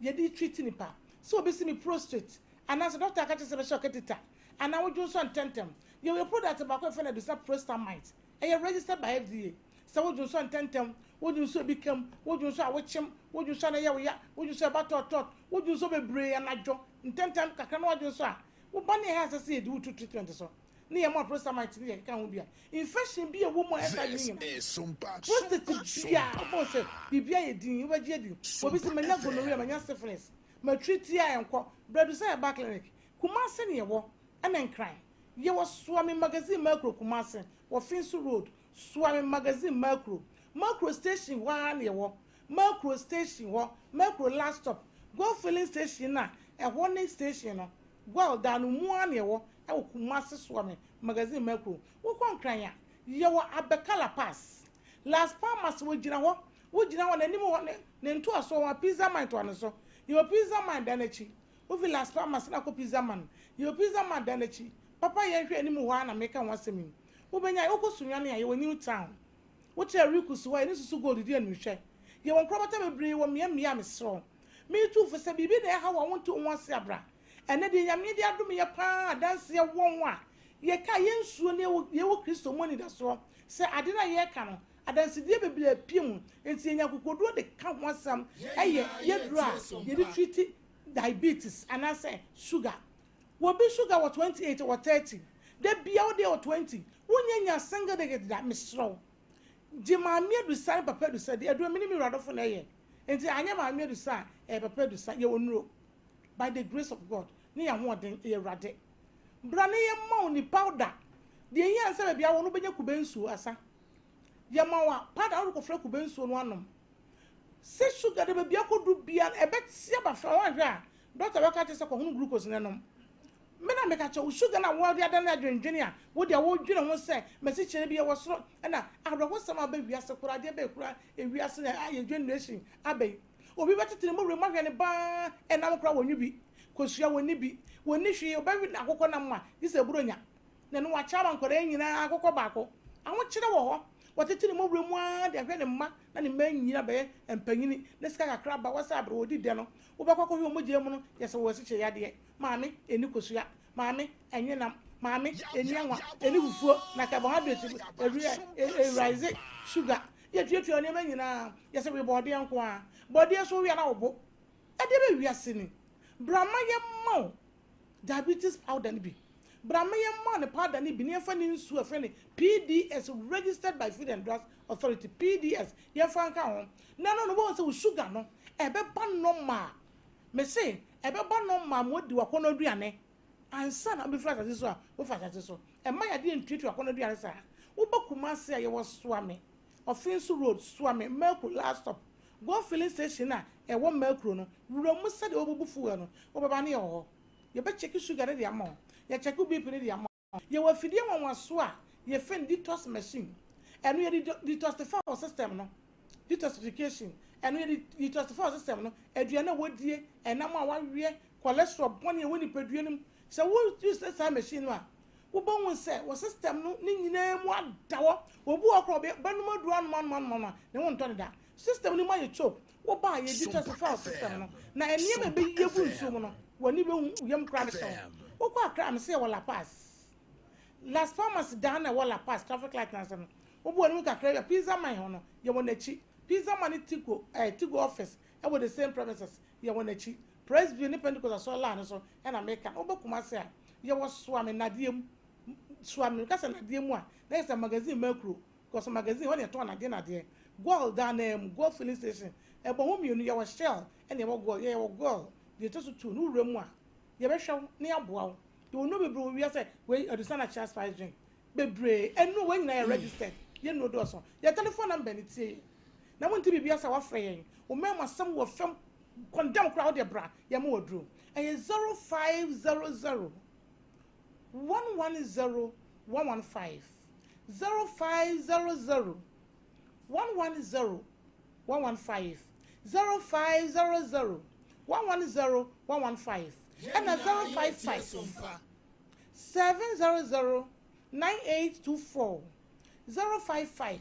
yɛde treat nipa. Sɛ obi se me prostrate anaasɛ doctor aka kyerɛ sɛ bɛhyɛ wo catheter anaa wo dwonsɔ ntɛntɛm. Yɛwɔ yɛ product baako a yɛfrɛ no Adusa Prostamite. Ɛyɛ registered by FDA. Sɛ wo dwonsɔ ntɛntɛm, wo dwonsɔ ebi kam, wo dwonsɔ a wokyem, wo dwonsɔ a na ɛyɛ wo ya, wo dwonsɔ a ɛba tɔɔtɔɔt, wo dwonsɔ bebree anadwo ntɛntɛm kakra na wadwonsɔ a, wo ba ne ɛha ɛsɛ sɛ yɛde wo to treatment so ne yɛma wo prostamite ne deɛ ɛkeka ho bi a, infection bi a ɛwɔ mu a ɛsa adwene nyinaa. Prostate biara, wobɛhu sɛ biribi ayɛ dinn, wobɛgye adi. Obi se manya gonorrhea, manya syphilis. Matreat a ɛnkɔ. Bra Dusa Herbal Clinic. Kumasi na yɛwɔ, ɛna Nkran. Yɛwɔ Suame Magazine Makro Kumasi, wɔ Finso Road. Suame Magazine Makro. Makro station hɔ ara na yɛwɔ. Makro station hɔ, Makro last stop. Goil filling station no a ɛhɔ ne station no. Goil dan no mu ara na yɛwɔ wɔ Kumasi Suame Magazine Makro. Wokɔ Nkran a, yɛwɔ Abeka La Paz. Las Palmas wogyina hɔ, wogyina hɔ n'anim hɔ ne ne ntoasoɔ hɔ a Pizza Man toa no so. Yɛwɔ Pizza Man dan no akyi. Wofi Las Palmas na akɔ Pizza Man. Yɛwɔ Pizza Man dan no akyi. Papa yɛnhwɛ anim hɔ ara na meka ho asɛm yi. Wobɛnya, wokɔ Sunyani a, yɛwɔ New Town. Wote Arikus hɔ a, yɛne Susu Gold di animhwɛ. Yɛwɔ nkorabata bebree wɔ mmeammea a mesrɛ wo. Meretu wo fo sɛ biribi na ɛha wo a wonte wo ho ase a bra. Ɛnnɛ deɛ Nyame de adom yɛ paa adanseɛ wɔ ho a yɛka yɛn nsuo ne yɛwɔ Kristo mu anidasoɔ sɛ ade no a yɛreka no adansedie bebree apue mu nti yɛnya akokoɔduro de ka ho asɛm ɛyɛ yɛduro a yɛde treat diabetes anaasɛ sugar. Wɔbi sugar wɔ 28 wɔ 30 da bia wodeɛ wɔ 20 wonyɛ nya single digit da mesrɛ wo gye maame adusa ne papa adusa di aduro mene me wura dɔfo na ɛyɛ nti anyɛ maame adusa a ɛyɛ papa adusa yɛwɔ nnuro by the grace of God ne yɛn ahoɔden ɛyɛ awurade bra ne yɛn ma wo ni powder deɛ ehia nsɛ baabi awɔ no bɛnya kube nsuo asa yɛma wo a powder wode kɔfra kube nsuo no anom sɛ sugar de baabi akɔdu bia no ɛbɛte aba fam woanhwɛ a doctor bɛka kyerɛ sɛ kɔhono glucose no nom me na meka kyerɛ wo sugar no a wɔde adane adwendwene a wo deɛ wodwene ho sɛ masikyerɛ bi ɛwɔ soro ɛna awerɛhosɛm aba wiase koraa adeɛ bɛyɛ koraa ewiase na ayɛ generation aba yi Obi bɛtete ne mu were mu ahwɛ no baa ɛnam koraa wɔnwe bi, kosua wɔnni bi, wɔnni hwee, ɔbɛwe akokɔ nam a gye sɛ buronya na ɛno wakyɛ ama nkwadaa yi nyinaa akokɔ baako. Ahokyerɛ wɔ hɔ, wɔtete ne mu were mu ara de ahwɛ ne mma na ne mma anyini abɛyɛ mpanyini na sika kakra aba wɔsɛ abere wɔdi dɛ no wobɛkɔ akɔhwɛ wɔn mogya mu no yɛ sɛ wɔwɔ asikyire yadeɛ. Maame ɛnni kosua, maame ɛnwe nam, maame ɛnni anwa, ɛnni fufuo na carbohydrate ɛraise sugar Yɛtuatua nneɛma nyinaa, yɛsɛ we bɔɔdeɛ nko ara. Bɔɔdeɛ nso wowia na wo bo. Ɛdeɛ bɛ wiase ni. Bra ma yɛmma wo diabetes powder no bi. Bra ma yɛmma wo ne powder no bi na yɛmfa ne nsuo a yɛfrɛ no PDS, registered by Food and Drugs Authority, PDS, yɛmfa nka ho. Na ɛno no wobɛhu sɛ wo sugar no ɛbɛba normal. Mese ɛbɛba normal ma woadi w'akɔnnɔ aduane ansa na wobɛfiri asase so a wofa asase so. Ɛmma yadeɛ ntuatua akɔnnɔ aduane saa. Woba Kumasi a yɛwɔ Soame, Ɔfinso Road, Soame, Mercury last stop, Gold filling station a ɛwɔ Mercury no, wura mu sɛdeɛ wobubu fuel no, wobɛba no yɛwɔ hɔ. Yɛbɛkyɛke sugar no de ama wo, yɛkyɛke wo BP no de ama wo. Yɛwɔ afidie nwanwasoɔ a yɛfrɛ no detox machine. Ɛno yɛde detoxify wo system no, detoxification, ɛno yɛde detoxify wo system no, aduane a wodie, ɛnam a waweɛ, cholesterol bɔne a ɛwɔ nipadua no mu. Sɛ wo use saa machine no a, wobɛhu sɛ wɔ system no ne nyinaa mu ada hɔ. Obi wɔ hɔ koraa ɔbɛnom aduro anom anom anom anom a, ne ho ntɔ no da. System no mu ayɛ choke. Woba a yɛdi test fa wo system no, na nneɛma a ɛbɛyi agu nsuo mu no, w'ani bɛhu, wo yam koraa bɛhyɛ wo. Wokɔ Accra a, mese yɛwɔ La Paz. Las Palmas dan na ɛwɔ La Paz traffic light no ase no, wobɔ w'anim kakra bi a, Pizza Man hɔ no, yɛwɔ n'akyi. Pizza Man ne Tigo, eh, Tigo office ɛwɔ the same premises, yɛwɔ n'akyi. Presby ne Pentecost asɔre line no so na meka no. Woba Kumasi a, yɛwɔ Soame nnadeɛ mu. Soame, meka sɛ nnadeɛ mu a, na kyerɛ sɛ magazine Mercuro. Because magazine hɔ na yɛtɔn nnadeɛ nnadeɛ. Goil dan no ara mu, Goil filling station. Ɛbɔ ho mmienu, yɛwɔ Shell ɛna yɛwɔ Goil. Yɛ yɛwɔ Goil, deɛ ɛtɔ so two no, wowura mu a, yɛbɛhwɛ wo na yɛaboa wo. Yɛwɔ nnuro bebree wɔ wiase, wei Adusa Natural Spice Drink, bebree. Nnuro wei nyinaa yɛ registered, yɛn nnuro dɔɔso. Yɛn telephone number no tie yɛn. Na wonte biribi ase a woafrɛ yɛn. Wo mmarima asɛm wɔ fam Condemn koraa wode bra yɛma wo aduro. Ɛyɛ 0500 110 115 0500 110 115 0500 110 115 ɛna 055 700 9824 055.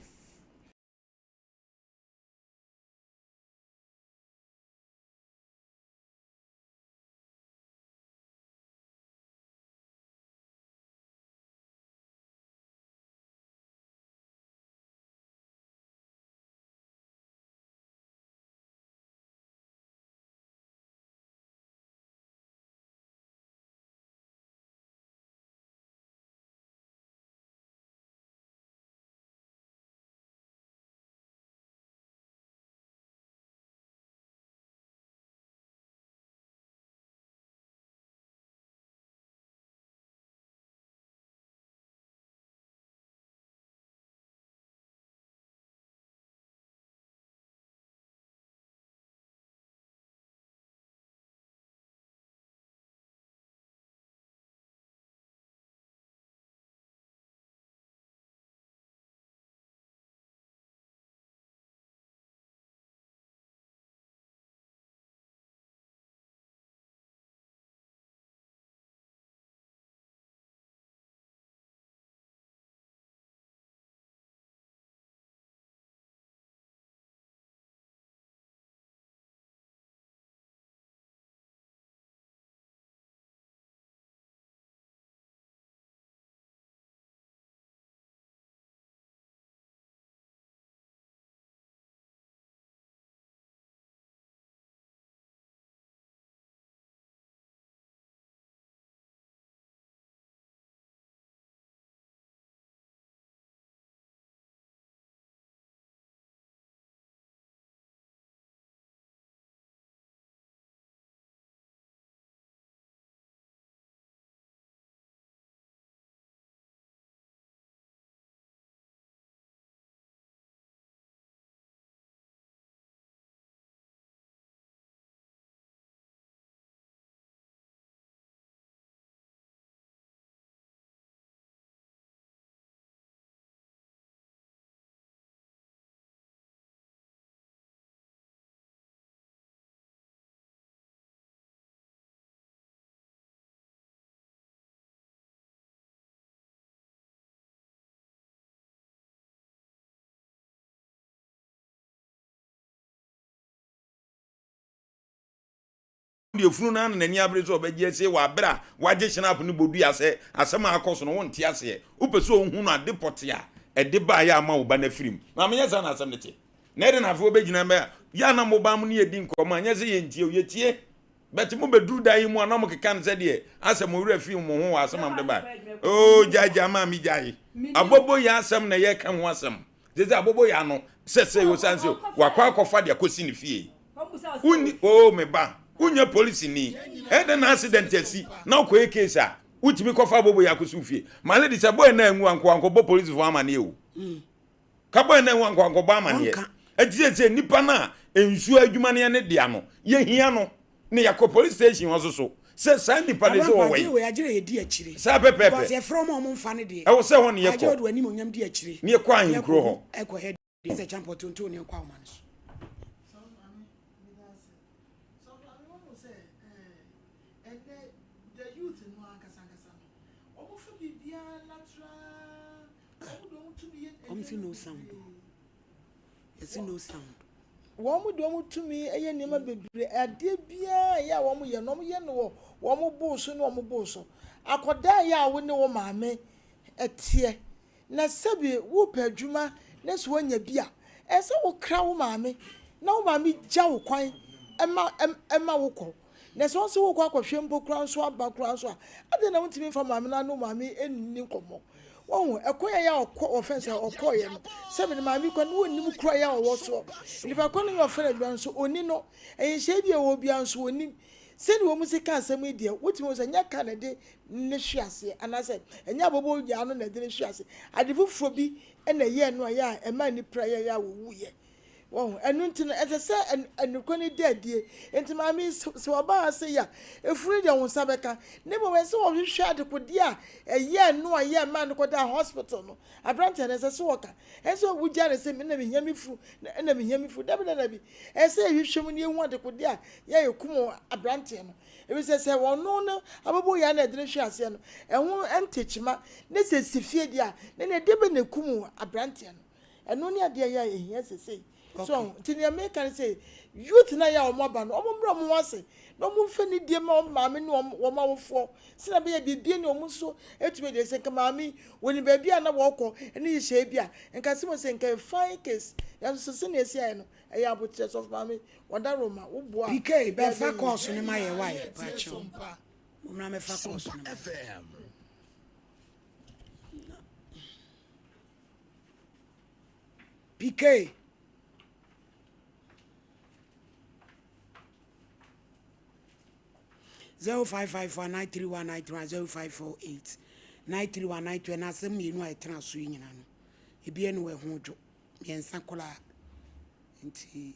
Deɛ funu no ara na n'ani abere sɛ ɔbɛgye asie wɔ abere a wagye hyɛnap no bodua sɛ asɛm a akɔ so no wonte aseɛ. Wopɛ sɛ ɔhu no ade pɔte a ɛde baeɛ a ama wo ba no afiri mu. Maame nyɛ saa na asɛm no te. Na ɛde na afei wobɛgyina mɛ yɛ a na mo ba mo ne yɛdi nkɔmmɔ a nyɛ sɛ yɛntie o yɛtie but mo bɛduru da yi mu a na mo keka no sɛdeɛ asɛ mo werɛ fi mo ho wɔ asɛm a mode bae. Oo gyae gyae maame gyae. Abobo yɛ asɛm na yɛka ho asɛm. Sɛ sɛ abobo yɛ ano sɛ sɛ osiane sɛ wakɔ akɔfa de akɔsi ne fie. Wonni oo me ba, wonyɛ polisini. Ɛdɛn na accident asi na wokɔyɛ case a wotumi kɔfa abobo yɛ akɔsi wo fie. My lady sɛ boy no anwu anko ankɔbɔ polisifoɔ amaneɛ o. Ka boy no anwu anko ankɔbɔ amaneɛ. Ɛti sɛ sɛ nipa no a nsuo adwuma no yɛ ne dea no, yɛhia no. Na yɛakɔ police station hɔ nso so sɛ saa nipa no sɛ wɔwɔ yi. Saa pɛpɛɛpɛ. Ɛwɔ sɛ hɔ ne yɛkɔ. Ne yɛkɔ ahenkuro hɔ. No sound. Yɛsi no sound. Wɔn de wɔn tumi yɛ nneɛma bebree. Adeɛ biara ɛyɛ a wɔyɛ no, wɔyɛ no wɔ wɔn bo so ne wɔn bo so. Akwadaa yɛ a wo ne wo maame teɛ, na sɛbi wopɛ adwuma na sɛ woanya bi a, ɛsɛ sɛ wokra wo maame na wo maame gya wo kwan ma ma wokɔ. Na sɛ ɔse wokɔ akɔhwɛ mpo koraa nso aba koraa nso a, adɛn na wontumi mfa maame no ne wo maame nni nkɔmmɔ? Wahu, ɛkwan a ɛyɛ a ɔkɔ, wɔfrɛ no sɛ ɔkɔeɛ no, sɛbe ne maame kura no, ɔnnim kura yɛ a ɔwɔ soɔ. Nnipa korɔ no nyɛ ɔfrɛ no adwuma no nso, ɔnni no. Nhyehyɛeɛ bi a ɛwɔ hɔ biara nso, ɔnnim. Sɛdeɛ wɔn si ka asɛm yi deɛ, wotumi hu sɛ ɛnyɛ ka na ɛde no hwe aseɛ, anaasɛ ɛnyɛ abɔbɔgyaa no na ɛde no hwe ase. Ade foforɔ bi na ɛyɛɛ no a ɛyɛ a ɛmaa ne pira yɛeɛ a ɔwuiɛ. Wahu? Ɛno nti no, ɛsɛ sɛ nokorɛ no da adie. Enti maame yi, sɛ waba ha sei a, efunu deɛ wo nsa bɛka. Na mmom ɛsɛ sɛ wɔhwehwɛ adekodeɛ a ɛyɛɛ no a ɛyɛɛ maa no kɔdaa hospital no. Aberanteɛ no, ɛsɛ sɛ wɔka. Ɛnsɛ sɛ wogyaa no sɛ, ɛna mehia me funu, ɛna mehia me funu. Dabi, dabi. Ɛsɛ sɛ yɛhwehwɛ mu na yɛhu adekodeɛ a yɛ a ɛkum aberanteɛ no. Ɛfiri sɛ, sɛ ɔno no abɔbɔyaa na ɛde no hwee aseɛ no, ɛho nte kyema. Na sɛ ɛsi fie deɛ a, na ɛdeɛ bɛn na ɛkum aberanteɛ no? Ɛno ne adeɛ a ɛyɛ a ɛhia sesei. So ɔho? Nti nea meka ne sɛ, youth no a ɛyɛ a wɔn aba no, wɔn mmrɛ wɔn ho ase na wɔn mfa nidie mma wɔn maame ne wɔn wɔn awofoɔ sɛnea ɛbɛyɛ a biribi ne wɔn nso atumi adi. Sɛ nka maame yi, wɔnim baabi a na wɔrekɔ ne nhyehyɛeɛ bi a, nka asɛm wɔ sɛ nka ɛyɛ fine case. Nanso sɛ sɛnea ɛsi ayɛ no, ɛyɛ aboterɛ. Sɔfo maame, wɔda Roma, woboa a, PK, yɛ bɛfa bɛyɛ. course no ma yɛ why? Pakyɛw. Mommra mɛfa course no ma yɛ. PK. 0554 931 931 0548 931 921 na asɛm mmienu a ɛtena so yi nyinaa no ebi ɛne wɔ ɛho dwo mmiɛnsa koraa nti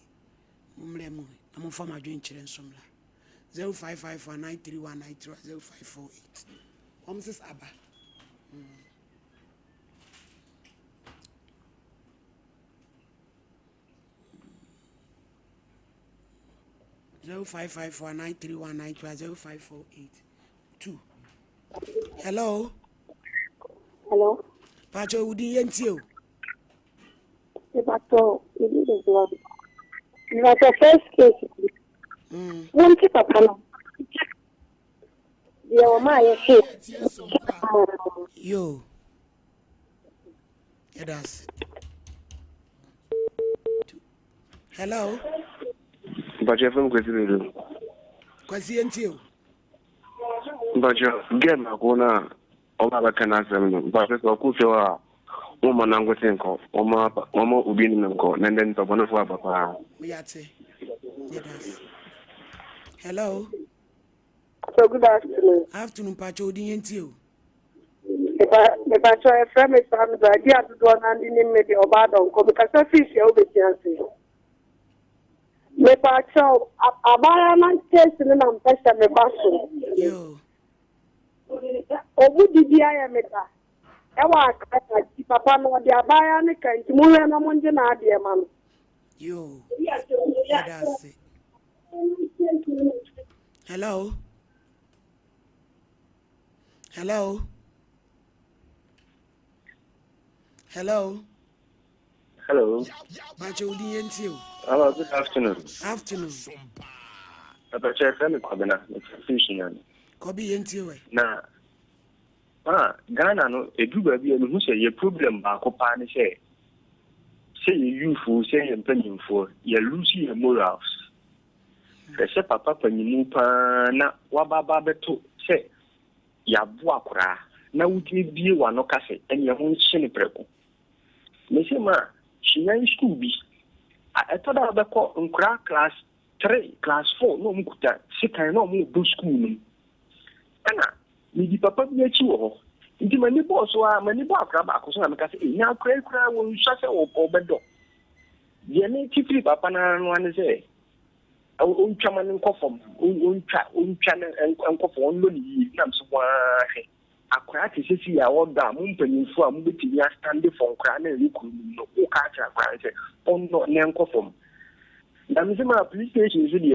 mommrɛ mu na momfa mo adwenkyerɛ nso mmra 0554 931 931 0548 wɔn sisi aba. 0554 931 931 0548 2. Hello. Hello. Pacho wudi yɛn tie o. Mepacho, me din de Glory. Mepacho first case bi. Wonti papa no. Deɛ wɔn a yɛhwɛ. Yo. Yɛda ase. Hello. Mpacho yɛfrɛ me Kwasi Bedu. Kwasi yɛn tie o. Mpacho girl baako no a ɔba abɛka n'asɛm no mpacho sɛ ɔkɔ fie hɔ a wɔmma nankote nkɔ wɔma wɔma obi ne no nkɔ na ndɛ nipa bɔnefo aba paa. Yɛate. Yɛda ase. Hello. So good afternoon. Afternoon mpacho odin yɛn tie o. Mepacho yɛfrɛ me Sandra di adodoɔ no ade nim me de ɔbaa dɔnkɔ mekasa firi hyia wobɛti ase. Mepacho abaayewa no case no na mpɛ sɛ meba so. Yo. Ɔmu didi ayɛ me da ɛwɔ akra nti papa no ɔde abaayewa no ka nti mohwɛ na mongye n'adeɛ ma no. Yo. Yɛda ase. Hello. Hello. Hello. Hello. Pacho odin yɛn tie o. Hello, good afternoon. Afternoon. Mepakyɛ yɛfrɛ me Kwabena, mefrɛ firi Sunyani. Kɔbi yɛntie wɛ. Na ah, Ghana no ɛduru baabi a mehu sɛ yɛ problem baako paa ne sɛ sɛ yɛ youth o sɛ yɛ mpanyinfoɔ yɛ lose yɛ morals. Hwɛ sɛ papa panyimu paa na waba aba abɛto sɛ yɛaboa koraa na wotumi bie w'ano ka sɛ ɛneɛ monhye no prɛko. Mese ma Sunyani school bi a ɛtɔ da a wobɛkɔ nkoraa class 3, class 4 na wɔn kuta sekan na wɔn rebɔ school no mu. Ɛna medi papa bi akyi wɔ hɔ. Nti m'ani bɔɔ so ara, m'ani bɔɔ akora baako so na meka sɛ, ei, na akora yi koraa wɔnsua sɛ ɔbɛdɔ. Deɛ mete firi papa no ara no ara ne sɛ, ɔntwa ma no nkɔ fam, ɔntwa, ɔntwa no nkɔ fam, ɔnnɔ no yie. Nam so waa hwɛ. Akwaraa te sɛ sei a ɔdɔ a, mo mpanyimfoɔ a mobɛtumi astande for nkoraa no a ɛwɔ kuro no mu no, woka akyerɛ akwaraa no sɛ ɔnnɔ na ɛnkɔ fam. Na mese maa police station nso deɛ,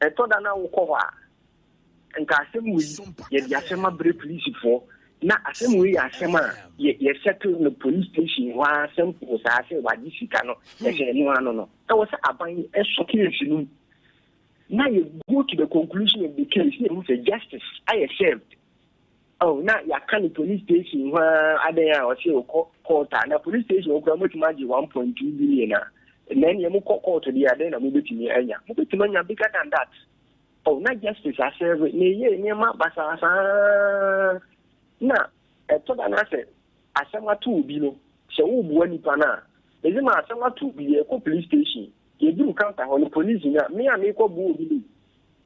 ɛtɔ da na wokɔ hɔ a, nka asɛm wei yɛde asɛm abrɛ polisifoɔ na asɛm wei yɛ asɛm a yɛ yɛ settle no police station hɔ ara simple saa sɛ wagye sika no ɛsɛ ɛno ano no. Ɛwɔ sɛ aban ɛsɔ case no mu na yɛ go to the conclusion of the case na ehu sɛ justice ayɛ served. Oh, na yɛaka no police station hɔ ara adɛn a ɔse ɔkɔ court a na police station hɔ koraa motumi agye 1.2 billion a na ɛneɛ mokɔ court deɛ adɛn na mobɛtumi anya mobɛtumi anya bigger than that. Oh, na justice asɛve na ɛyɛ nneɛma basaa saa na ɛtɔ da no asɛ asɛm ato obi no sɛ woboa nipa no a ɛdze ma asɛm ato obi yɛkɔ police station yɛduru counter hɔ no police no a me a mekɔ boa obi no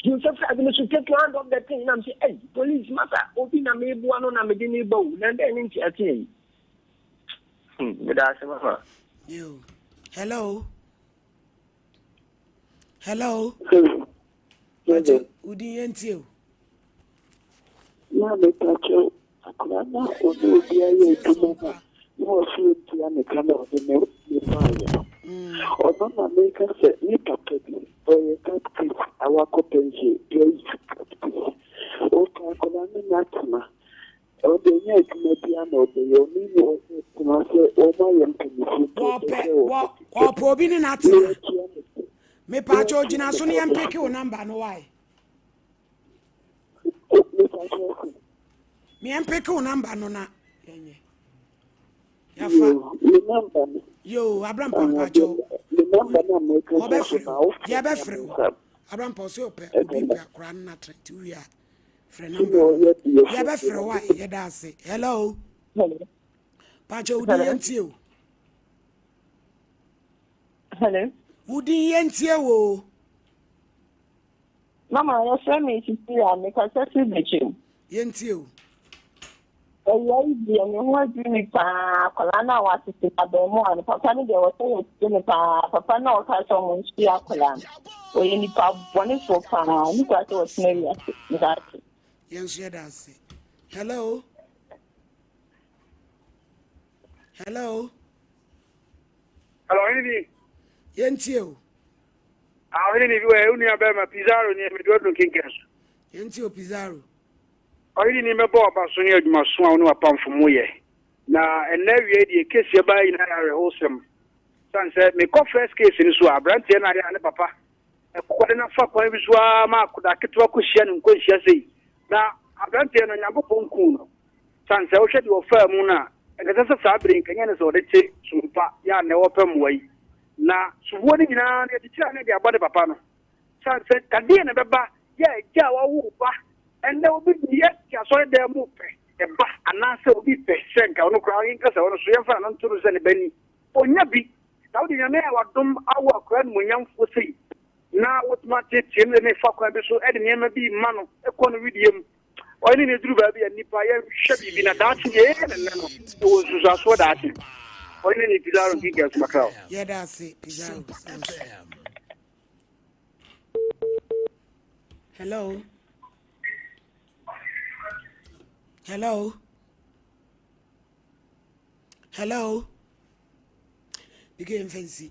Joseph sɛ adwene so take hand of the thing nam sɛ ei police masa obi na meboa no na mede ne ba o na dɛn ne nteaseɛ yi meda ase mama. Yo. Hello. Hello. Hello. Wodin yɛn tie o. Na mepakyɛw akwadaa no a ɔne obi ayɛ adwuma no a na ɔse ɔntua ne ka na ɔde ne ne baeɛ no, ɔno na meka sɛ ne papa bi ɔyɛ catechist a wakɔ pension Presby catechist. Ɔpɛ akwadaa no n'atena ɔde ɛnyɛ adwuma biara na ɔbɛyɛ ɔne ne ɔbɛtena sɛ wɔn ayɛ mpanyinfoɔ nti ɔpɛ Wɔpɛ sɛ wɔ ɔkɔ ɔpɛ obi ne na n'atena. watua ne ka na Mepaakyɛ watua ogyina ne so ne ka yɛn peke wo bosome. namba no wae. Mepa kyɛw sɛ. Me yɛn peke wo namba no na yɛnyɛ. Yafa. Yo, me namba no. Yo, Abrampa mpakyɛw. Me namba no a meka sɛ so Wɔbɛfrɛ na wo. wofrɛ me a Yɛbɛfrɛ wo. mensa. Abrampa ɔsɛ ɔpɛ obi Ɛdɛn pɛ akora no natena nti wowie a frɛ sɛ namba na no. ɔyɛ deɛ fo Yɛbɛfrɛ wo a yɛda ase. Hello. Hello. Pakyɛ wo din Hello. yɛntie o. Hello. Wo din yɛntie wo. Mama, yɛfrɛ me Cecilia, mekasa firi Bekyem. Yɛntie o. Awia yi deɛ me ho adwiri me paa, akwadaa no a wɔatete no abarimaa no, papa no deɛ wɔ sɛ yɛtete no paa, papa no a ɔka sɛ ɔmo nhyia akwadaa no, ɔyɛ nipa bɔnefoɔ paa, ne kura sɛ ɔtena wiase, meda ase. Yɛn nso yɛda ase. Hello. Hello. Hello, ɔhene ni. Yɛntie o. Ah, ɔhene ni bi wɔ wo nua bɛrima Pizarro ni mede waduru nkenken so. Yɛntie o Pizarro. Ɔhene ni mɛbɔ ɔba so ne adwumaso a wo ne w'apamfo mo yɛ. Na ɛnnɛ awia yi deɛ case ɛbaa nyinaa yɛ awerɛhosɛm. Sane sɛ mekɔ first case no so a, aberanteɛ no ayɛ a ne papa ɛkɔde no afa kwan bi so ara ma akwadaa ketewa kɔhyia no nkwanhyia sei. Na aberanteɛ no Nyankopɔn kuu no. Sane sɛ wohwɛ deɛ ɔfaa mu no a, ɛnkɛsɛ sɛ saa bere yi nka ɛnyɛ ne sɛ ɔde te sompa yɛ a nnɛ ɔrepɛ mmoa yi. Na soboɔ no nyinaa no yɛkyekyere a na yɛde abɔ ne papa no. Sane sɛ dadeɛ na ɛbɛba yɛ agya a wawo wo ba. Ɛnnɛ obi de yɛ te asɔredan mu pɛ ɛba anaasɛ obi pɛ sɛ nka ɔno koraa yɛnka sɛ ɔno so yɛmfa n'ano nto no sɛ ne ba ni. Ɔnnya bi. Na wode Nyame a wadom awo akwadaa animuonyamfoɔ sei na wotumi ateetee no de no refa kwan bi so de nneɛma bi rema no kɔ no wedeɛ mu. Ɔne no duru baabi a nnipa yɛnhwɛ biribi na daakye deɛ yɛyɛ no nnɛ no ɛwɔ nsusuasoɔ daakye. Ɔne ne Pizarro Nkinka Sumakrao. Yɛda ase Pizarro. Hello. Hello. Hello. Big mfɛnsi.